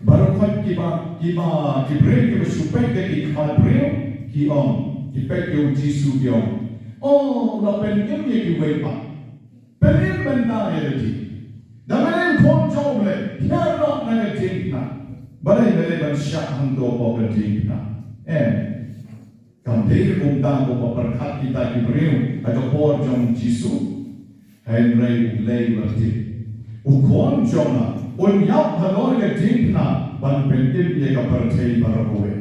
Baroh khoit kiba, kiba, ki briew kiba shu peit ïa ki khatbriew, ki ong, ki peit ïa U Jisu ki ong, oh, u la pynim ïa kiwei pat. Pynim bynta ïa lade. Da me dei U Khun jong U Blei, hiar noh na ka jingpynah. Balei me dei ban shah hangto hapoh ka jingpynah? Em. Kam dei kumta kumba pyrkhat kita ki briew ha ka por jong U Jisu. Hynrei U Blei u la tip. U Khun jong nga un ïap halor ka jingpynah ban pynim ïa ka pyrthei baroh kawei.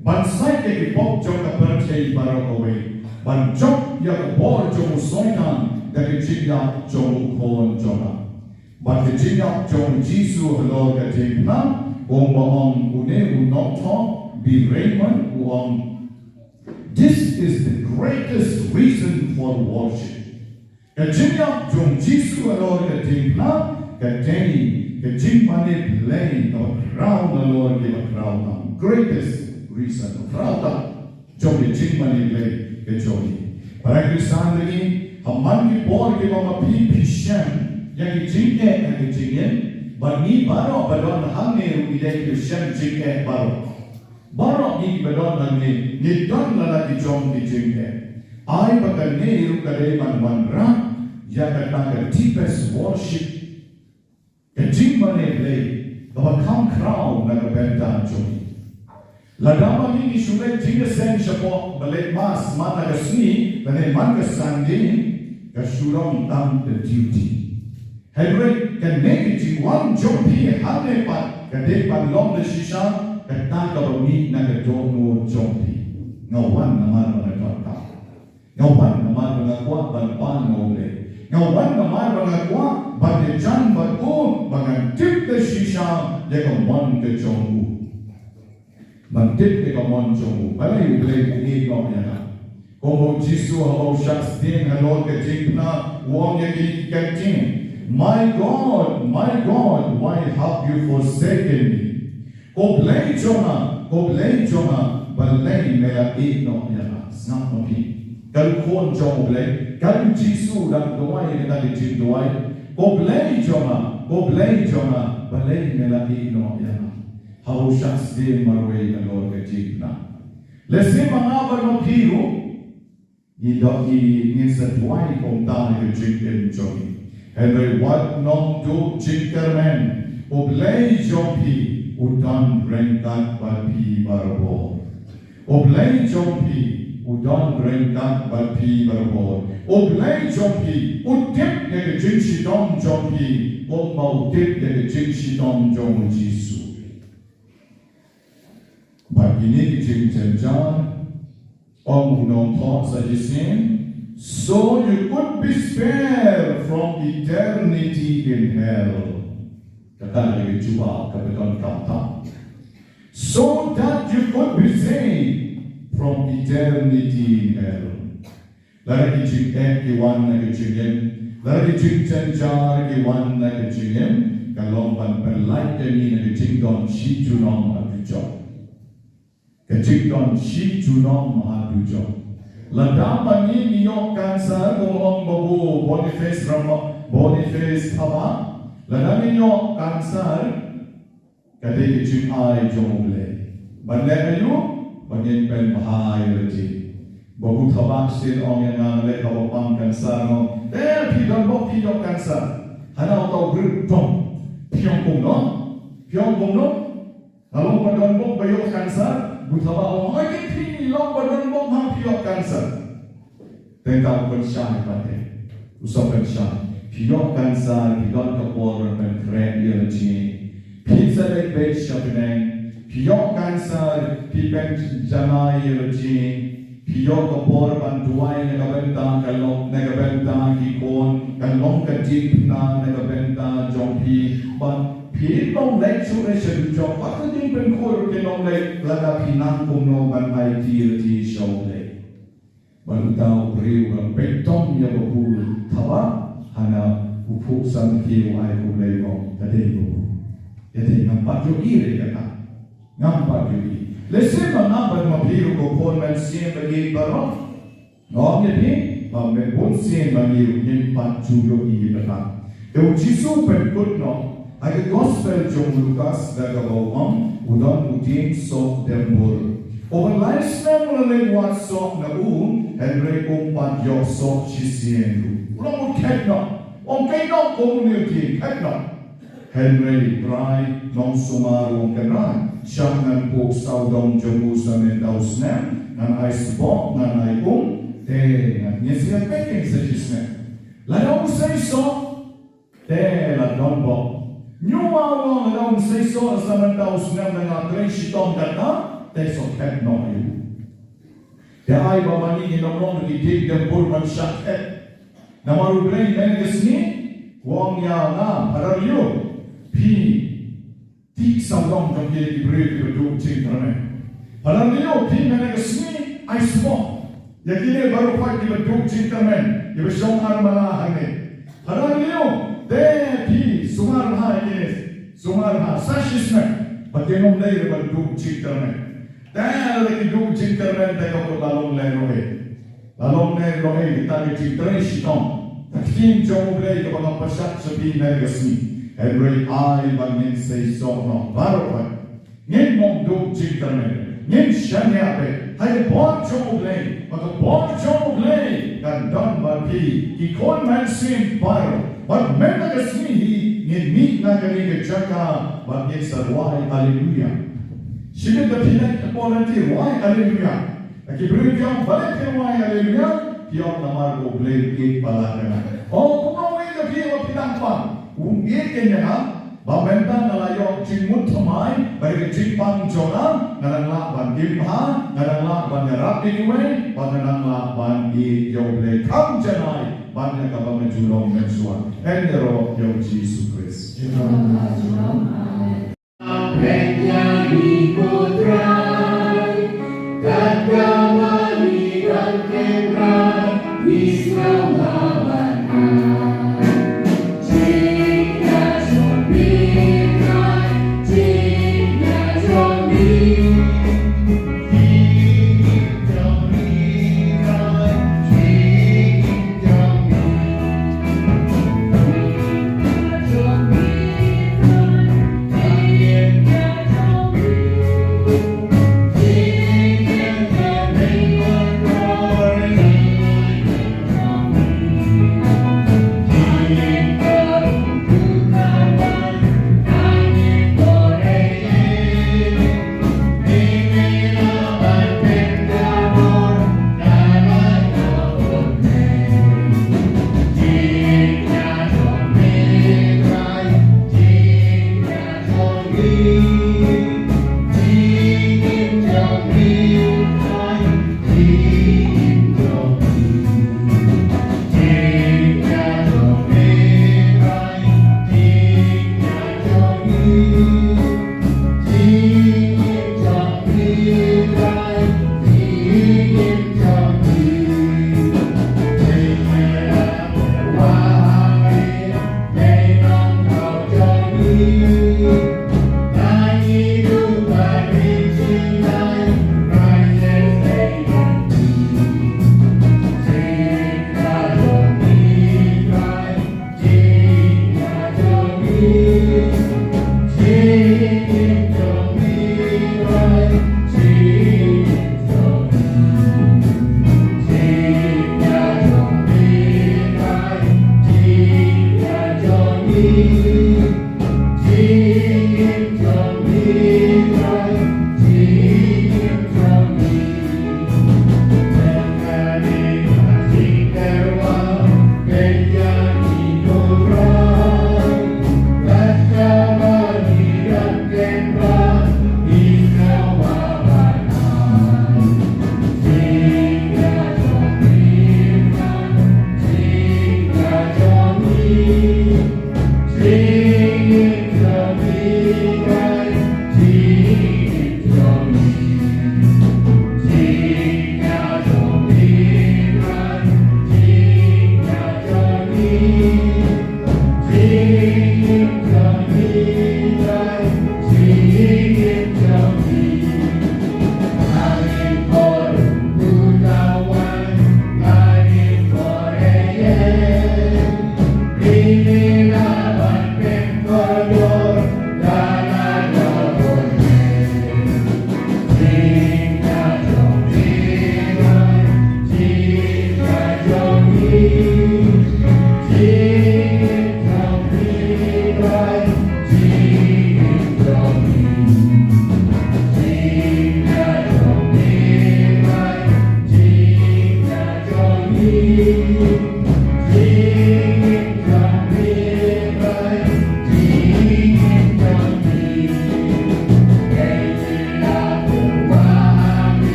Ban sait ïa ki pop jong ka pyrthei baroh kawei. Ban jop ïa ka bor jong u Soitan da ka jingïap jong U Khun jong nga. Bad ka jingïap jong U Jisu halor ka jingpynah, kumba ong une u nongthoh, Bill Raymond, u ong, this is the greatest reason for worship. Ka jingïap jong U Jisu halor ka jingpynah ka dei ka jingmane Blei kaba khraw halor kiba khraw tam. Greatest reason, khraw tam jong ka jingmane Blei ka jong ngi. Para Khristan, ha man ki por kiba ma phi phi shem ïa ki jingeh ha ka jingim, bad ngi baroh ba don hangne ruh ngi dei ki shem jingeh baroh. Baroh ngi ba don hangne ngi don la la ki jong ki jingeh. Ai ba kane ruh ka dei ban wanrah ïa kata ka deepest worship, ka jingmane Blei kaba kham khraw na ka bynta jong ngi. Lada ma ngi ngi shu leit jingïaseng shapoh ba leit Mass man la ka sngi lane man ka Sunday, ka shu long tang ka duty. Hynrei kane ka jingwan jong phi hangne pat ka dei ban long da shisha kata kaba mih na ka dohnud jong phi. Nga wan namar ba nga donkam. Nga wan namar ba nga kwah ban pan ïa U Blei. Nga wan namar ba nga kwah ban ïajan bad u ba ngan tip da shisha ïa ka mon ka jong u. Ban tip ïa ka mon jong u. Balei U Blei u ïeit noh ïa nga? Kumba U Jisu haba u shah sdien halor ka jingpynah u ong ïa kine ki kyntien, My God, my God, why have you forsaken me? Ko Blei jong nga, ko Blei jong nga, balei me la ïeit noh ïa nga? Sngap ma phi. Ka khun jong U Blei, ka Jisu dang duwai ïa kata ka jingduwai. Ko Blei jong nga, ko Blei jong nga, balei me la ïeit noh ïa nga? Haba u shah sdien marwei halor ka jingpynah. Lehse ma nga bad ma phi ruh Ngi dok ngi ngin sa duwai kumta ha ka jingim jong ngi. Hynrei wat nang duh jingkyrmen, U Blei jong phi u don ryngkat bad phi barabor. U Blei jong phi u don ryngkat bad phi barabor. U Blei jong phi u tip ïa ka jingshitom jong phi kumba u tip ïa ka jingshitom jong U Jisu. Bad kine ki jingjynjar, ong u nongthoh sa shisien, so you could be spared from eternity in hell. Kata ka dei ka jubab kaba donkam tam. So that you could be saved from eternity in hell. Lada ki jingeh ki wan na ka jingim, lada ki jingjynjar ki wan na ka jingim, ka long ban pynlait ïa ngi na ka jingdon shi junom ha dujok. Ka jingdon shi junom ha dujok. Lada ma ngi ngi ïoh cancer, kum ong babu Boniface Rama, Boniface Thabah, lada ngi ïoh cancer, ka dei ka jingai jong U Blei. Ban leh aïu? Ba ngin pynbha ïa lade. Babu Thabah shisien ong ïa nga, nga leh kaba pang cancer, ong, eh, phi donbok phi ïoh cancer. Hana uta u briew, phi ong kumno? Phi ong kumno? Nga long ba donbok ba ïoh cancer. Bu Thabah ong, hooid, phi long ba donbok ma phi ïoh cancer. Tang ba u pynshai pat te. U sa pynshai. Phi ïoh cancer, phi don ka por ban pynkhreh ïa la jong ngi. Phin sa leit beit sha bneng. Phi ïoh cancer, phi pynjanai ïa la jong ngi. Phi ïoh ka por ban duwai na ka bynta ka lok, na ka bynta ki khun, ka long ka jingpynang na ka bynta jong phi. Bad phin ym leit shuh shuh sha dujok, bad ka jingpynkhur kin ym leit, lada phi nang kumno ban aiti ïa la jong ngi sha U Blei. Bad uta u briew u la peit tam ïa babu Thabah, hana u phuh samrkhie u ai khublei, u ong, ka dei babu. Ka dei, ngam pat ïohi re kata. Ngam pat ïohi. Lehse ma nga bad ma phi ruh ko khun mynsiem ba ïeit baroh, nga ong ïa phi ba mynbun sien ma ngi ruh ngim pat ju ïohi ïa kata. Te U Jisu u pynkut noh ha ka gospel jong u Lukas da kaba u ong, u don u dieng soh dembur. Uba lai snem u la leit wad soh na u, hynrei um pat ïoh soh shisien ruh. U la mut khet noh. Ong, khet noh kum une u dieng, khet noh. Hynrei Trai, nongsumar u ong, kynrad, shah ngan phuh sawdong jong u sa mynta u snem, ngan ai sboh, ngan ai um, te ngan ïashem beit sa shisnem. Lada um sei soh, te la donbok. Hynrei ma u ong lada um sei soh sa mynta u snem, ngan trei shitom kata, te soh khet noh ïa u. Te ai ba ma ngi ngin ym long ki dieng dembur ban shah khet. Namar U Blei mynne ka sngi u ong ïa nga, Phadar Leo, phi tih sawdong jong kine ki briew kiba duh jingkyrmen. Phadar Leo, phi mynne ka sngi ai sboh ïa kine baroh pat kiba duh jingkyrmen, kiba shong armala hangne. Phadar Leo, te phi sumar bha ïa kine, sumar bha sa shisnem, ba kin ym dei ruh ban duh jingkyrmen. Te lada ki duh jingkyrmen te ka mut la long lehnohei. La long lehnohei kita ki jingtrei shitom. Ka ktien jong U Blei kaba nga pynshai sha phi mynne ka sngi. Hynrei ai ba ngin sei soh noh baroh pat. Ngin ym duh jingkyrmen. Ngin shaniah beit ha ka bor jong U Blei. Ba ka bor jong U Blei kan don bad phi, ki khun mynsiem baroh. Bad mynta ka sngi hi ngin mih na kane ka jaka bad ngin sa rwai Haleluya. Shibit da phi leit ha por lynti rwai Haleluya. Ki briew ki ong, balei phi rwai Haleluya? Ki ong, namar ba U Blei u ïeit palat ïa nga. Oh, kumno u ïeit ïa phi ba phi dang pang? U ïeit ïa nga ba mynta nga la ïoh jingmut thymmai bad ka jingpang jong nga, nga dang lah ban im bha, nga dang lah ban ïarap ïa kiwei, bad nga dang lah ban ïeit ïa U Blei kham janai ban ïa kaba nga ju long mynshuwa. Khublei ïa U Jisu Khrist. Amen.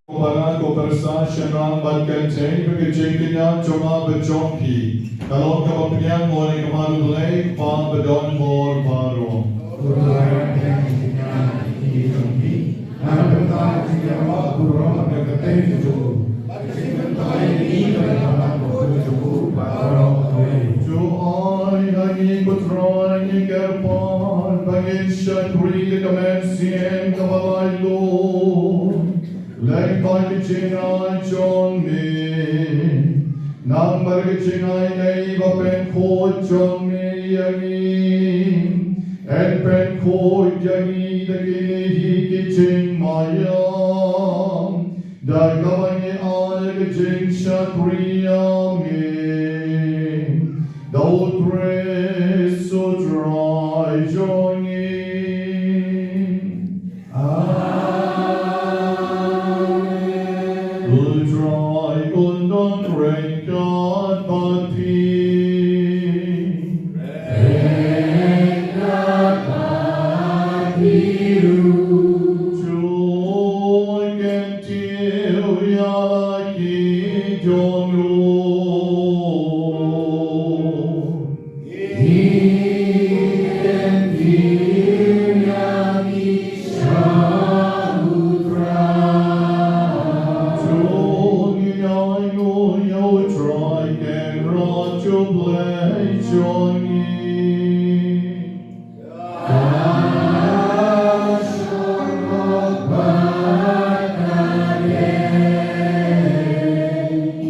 Ko para, ko para, sa shynrang bad kynthei, ba ka jingkñia jong nga bad jong phi ka long kaba pdiang ha U Blei Kpa Badonbor baroh. To ai ha ngi, ko Trai, ngi kyrpad ba ngin shakri ïa ka mynsiem kaba laitluid lyngba ka jingai jong me. Namar ka jingai nei ba pynkhuid jong me ïa ngi, yn pynkhuid ïa ngi da kine hi ki jingmaïan, da kaba ngi ai ka jingshakri ïa me da U Khrist U Trai jong ngi. Amen. U Trai un don ryngkat bad phi. Ryngkat bad phi ruh. To kyntiew ïa la ki dohnud.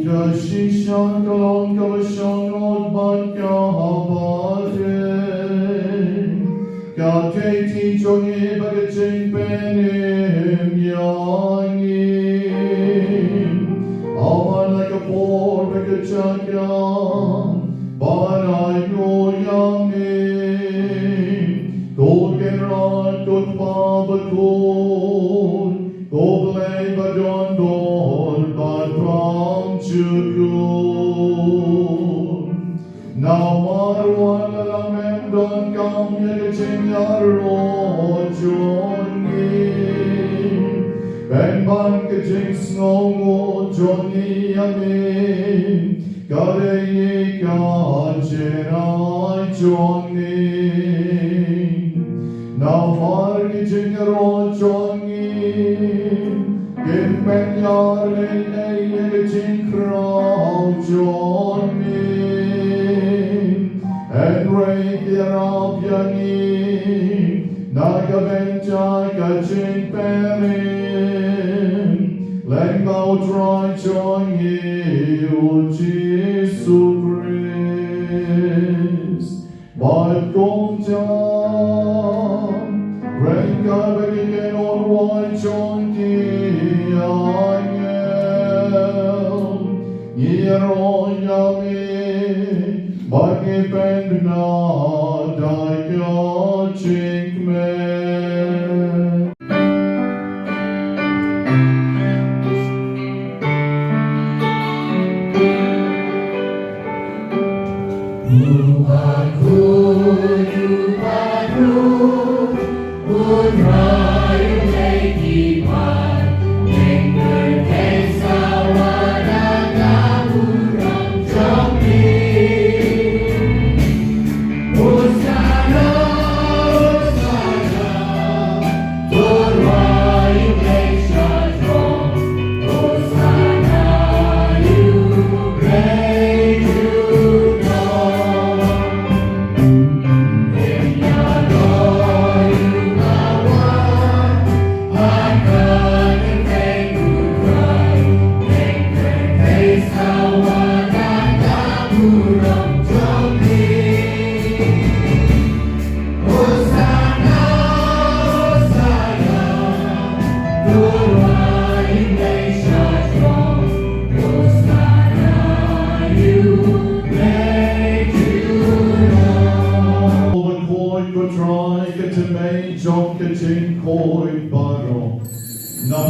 Ka shisha ka long kaba shong noh bad kaba dei. Ka tei jong ngi bad ka jingpynim ïa ngi. Ïa la ka por bad ka jaka ban ai nguh ïa me. Ko Kynrad, ko Kpa bakhuid, ko Blei badonbor bad bymjukut. Namar wat la lam em donkam ïa ka jingïaroh jong ngi, pynban ka jingsngewnguh jong ngi ïa me ka dei ka jingai jong ngi. Namar ki jingïaroh jong ngi kim pynïar ei ei ïa ka jingkhraw jong me. Hynrei ki ïarap ïa ngi na ka bynta ka jingpynim lyngba U Trai jong ngi U Jisu Khrist. Bad kumta, ryngkat bad ki kynhun wai jong ki angel, ngi ïaroh ïa me bad ngi pynbna da ka jingkmen.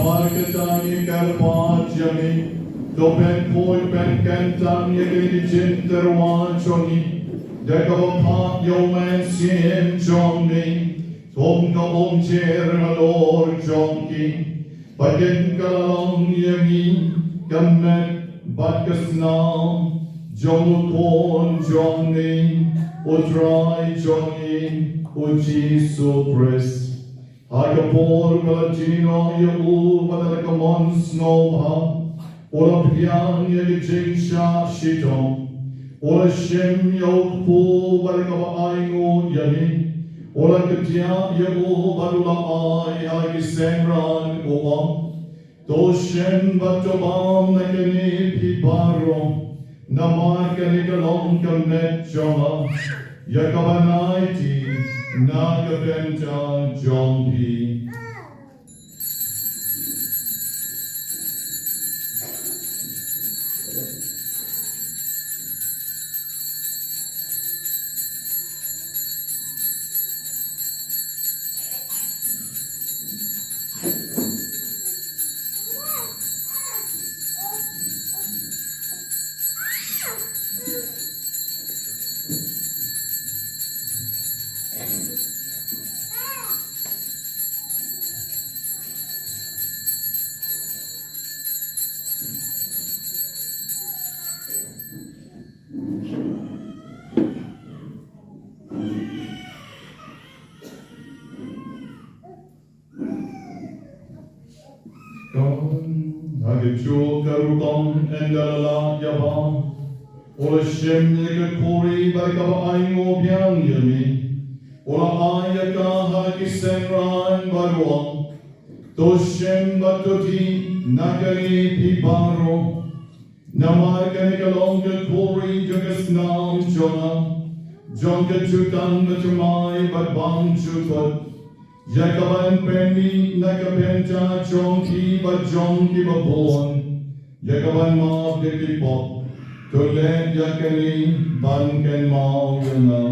Namar kata ngi kyrpad ïa me, to pynkhuid pynkyntang ïa kine ki jingtyrwa jong ngi da kaba phah ïa u Mynsiem jong me, kum ka umjer halor jong ki, ba kin kylla long ïa ngi ka met bad ka snam jong u Khun jong me, u Trai jong ngi, u Jisu Khrist. Ha ka por ba la die noh ïa u bad ha ka mon sngewbha u la pdiang ïa ka jingshah shitom, u la shim ïa u kpu bad ha kaba ainguh ïa ngi, u la kdiah ïa u bad u la ai ha ki synran, u ong: To shim bad to bam na kane phi baroh, namar kane ka long ka met jong nga, ïa kaba nai ti na ka bynta jong phi. Kan, ha ka juh ka rukom ynda la lah ïa bam, u la shim ïa ka khuri bad ha kaba ainguh biang ïa me, u la ai ïa ka ha ki synran bad u ong: To shim bad to dih na kane phi baroh, namar kane ka long ka khuri jong ka snam jong nga, jong ka jutang bathymmai bad bymjukut, ïa kaban pynmih na ka bynta jong phi bad jong kiba bun, ïa kaban map ïa ki pop. To leh ïa kane ban kynmaw ïa nga.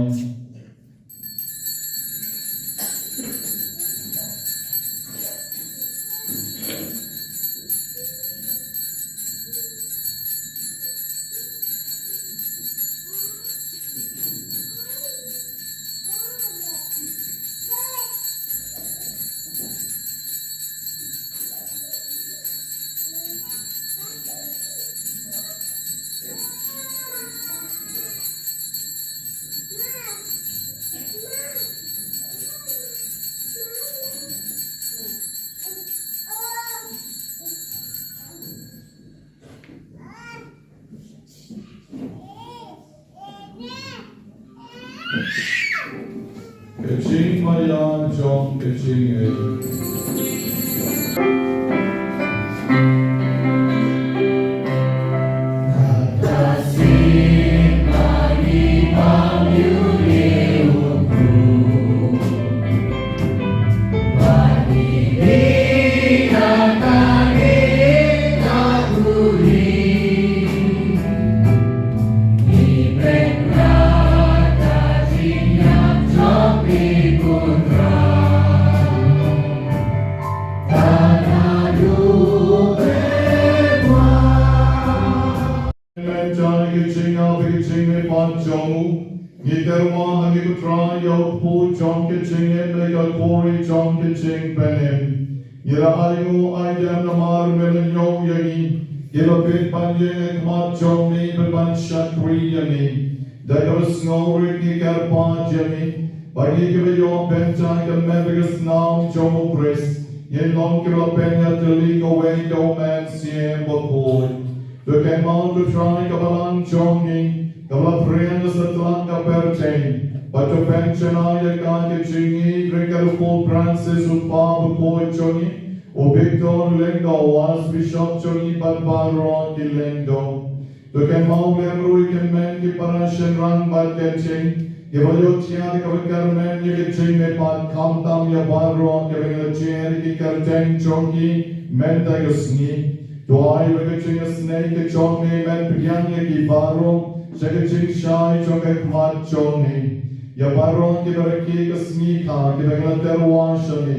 Ka jingmaïa jong ka jingngeit. Mynta ka jingngeit bad ka jingmihpat jong u, ngi tyrwa ha me ko Trai ïa u kpu jong ka jingngeit bad ka khuri jong ka jingpynim. Ngi la ainguh aidem namar me la ñiew ïa ngi, kiba peit ban ïeng ha khmat jong me bad ban shakri ïa me. Da kaba sngewrit ngi kyrpad ïa me, ba ngi kiba ïoh bynta ka met bad ka snam jong u Khrist, ngin long kiba la pynïatylli kawei da u Mynsiem Bakhuid. To kynmaw ko Trai ka balang jong ngi, kaba la phriang da satlak ka pyrthei, bad to pynshai ïa ka ha ka jingïeit jong u Pope Francis, u Kpa Bakhuid jong ngi, u Victor Lyngdoh, u Archbishop jong ngi bad baroh ki lyngdoh. To kynmaw lem ruh ïa ki hynmen ki para shynrang bad ki ktien, kiba la ïohthiah da kaba kyrmen ïa ka jingmihpat, khamtam ïa baroh kiba ngi la jer ïa ki kyrteng jong ki mynta ka sngi. To ai ba ka jingisynei ka jong me ban pdiang ïa ki baroh sha ka jingshai jong ka khmat jong me. Ïa baroh kiba rakhe ka sngi kha, kiba ngi la tyrwa sha me,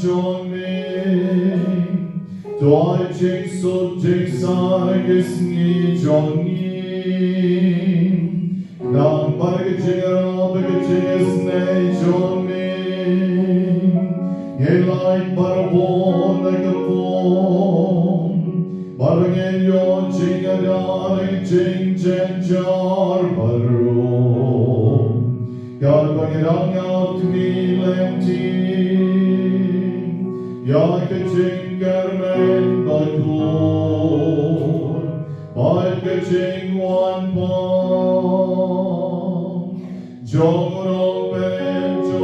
jong me. To ai jingsuk jingsaiñ ki sngi jong ngi. Nang bad ka jingïarap bad ka jingisynei jong me, ngin lait barabor na ka pop, bad ngin ïoh jingïada na ka jingjynjar baroh, katba ngi dang ïaid khmih lynti. Ka jingkyrmen bakhuid bad ka jingwan bam jong u Nongpynim,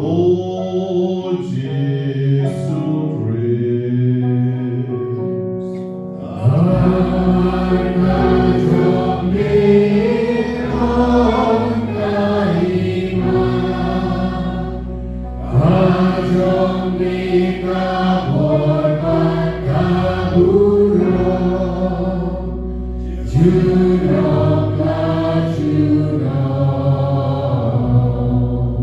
u Jisu Khrist.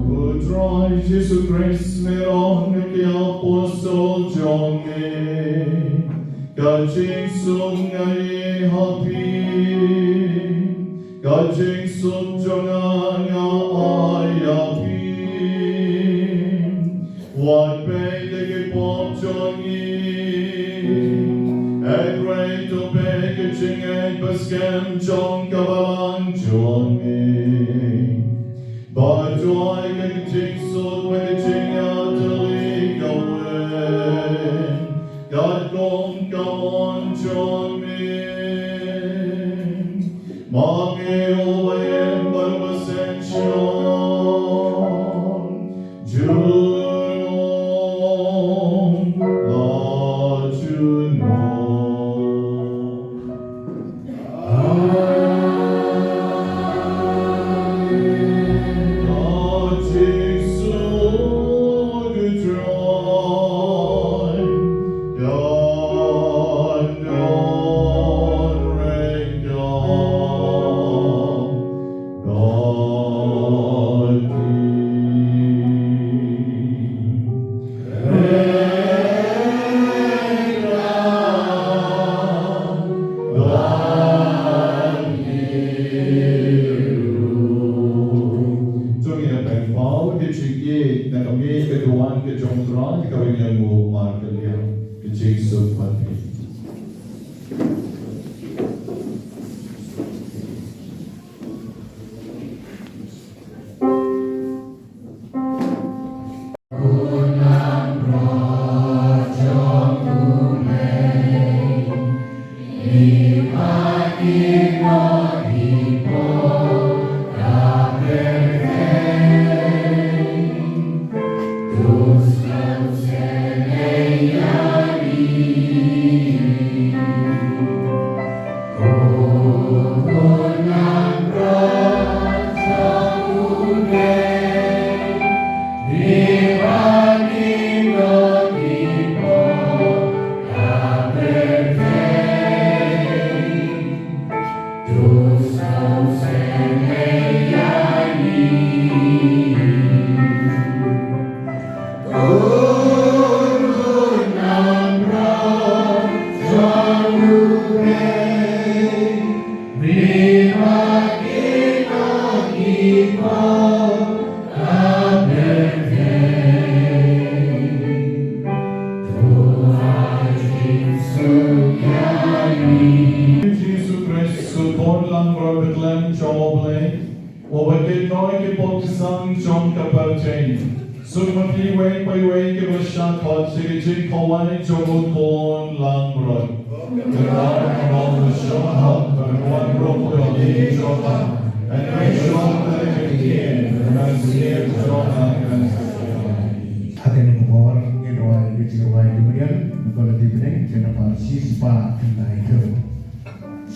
U Trai Jisu Khrist me long ïa ki apostol jong me. Ka jingsuk nga ai ha phi, ka jingsuk jong nga nga ai ha phi. Wat peit ïa ki pop jong ngi, hynrei to peit ïa ka jingngeit ba skhem jong ka balang jong ngi. Bad to ai ka jingsuk bad ka jingïatylli kawei, katkum ka mon jong me. Ma ngi u Blei bad u Mynsiem Bakhuid, junom la junom. To ngin ïa pynpaw ka jingïeit na ka miej ka duwan ka jong U Trai, kaba ngin ïa ïoh markylliang. Ka jingsuk bad phi. Jisu Khrist, u Khun langbrot ba khlem jong U Blei, uba kit noh ïa ki pop ki sang jong ka pyrthei. Suk ma phi iwei pa iwei kiba shah khot sha ka jingkhawai jong u Khun langbrot. Ka dei ka bynta shong hok ba wan ruh ïa ki jong ka. Hynrei shong ha ka ktien, ka ktien jong ka. Ha kane ka por ngin rwai ka jingrwai jingmynniang, ka la dei bneng, ka nambar shispah khyndai phew.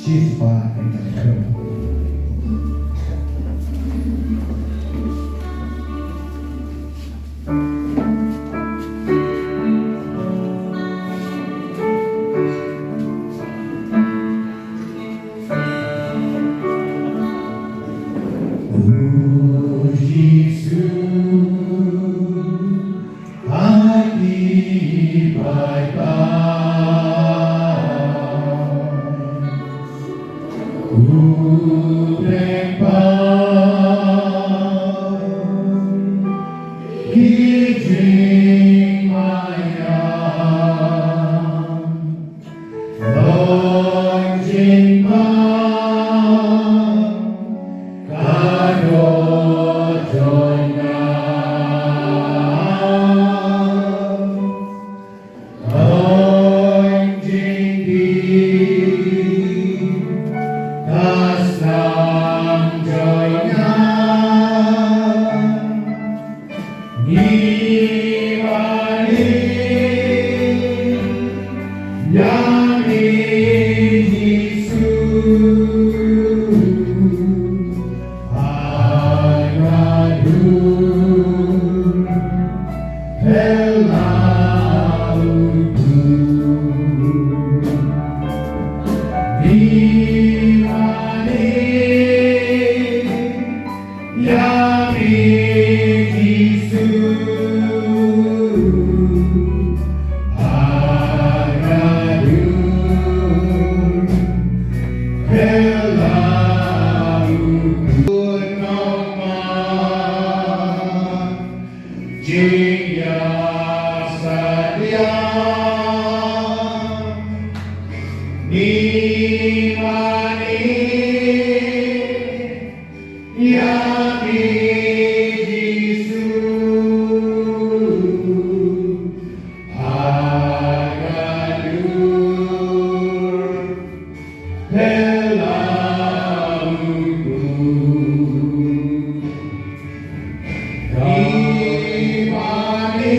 Shispah khyndai phew. Ngi mane ïa phi Jisu, ha ka dur pela u. Ngi mane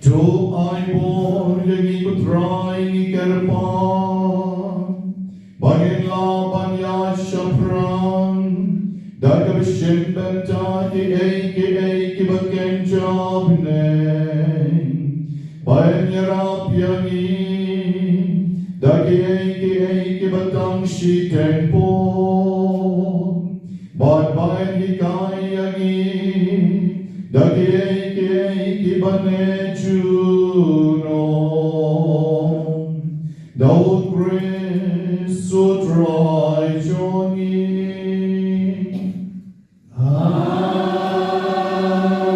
To ai bor ïa ngi ko Trai ngi kyrpad, ba ngin lah ban ïaid shaphrang da kaba shim bynta kiei kiei kiba kynja bneng. Ba yn ïarap ïa ngi da kiei kiei kiba tang shiteng por. Bad ba yn hikai ïa ngi da kiei kiei kiba neh junom. Da U Khrist U Trai jong ngi.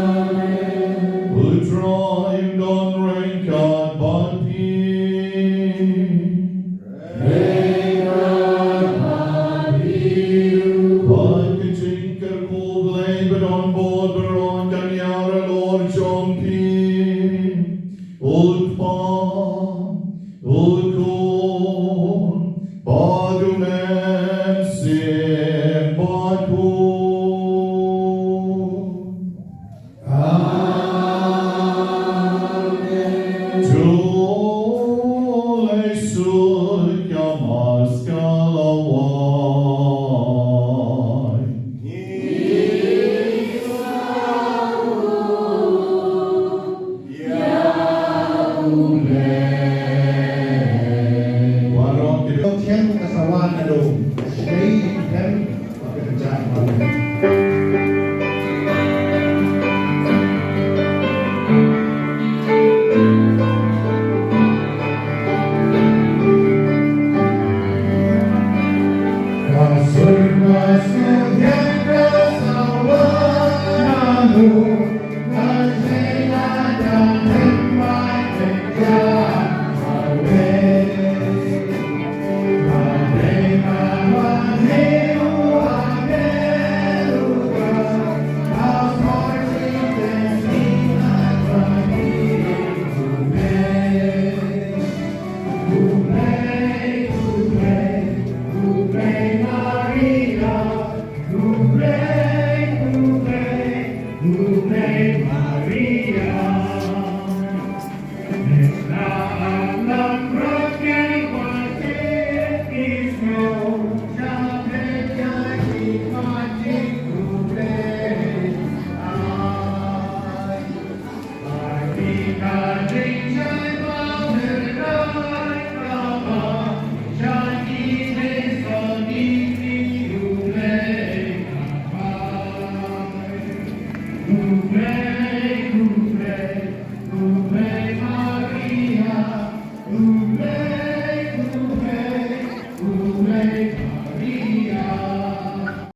Amen. U Trai un don ryngkat bad phi. Ryngkat bad phi ruh. Bad ka jingkyrkhu Blei ba don bun baroh kan ïarap halor jong phi. U Kpa, U Khun, bad U Mynsiem Bakhuid. Amen. To leit suk ïa ka Mass ka la wai. Ïa u Blei. Baroh ki. Thiem ka sawa na dum. Shei thiem ka kynjah baroh. Ka sur ka sur thiem ka sawa na dum.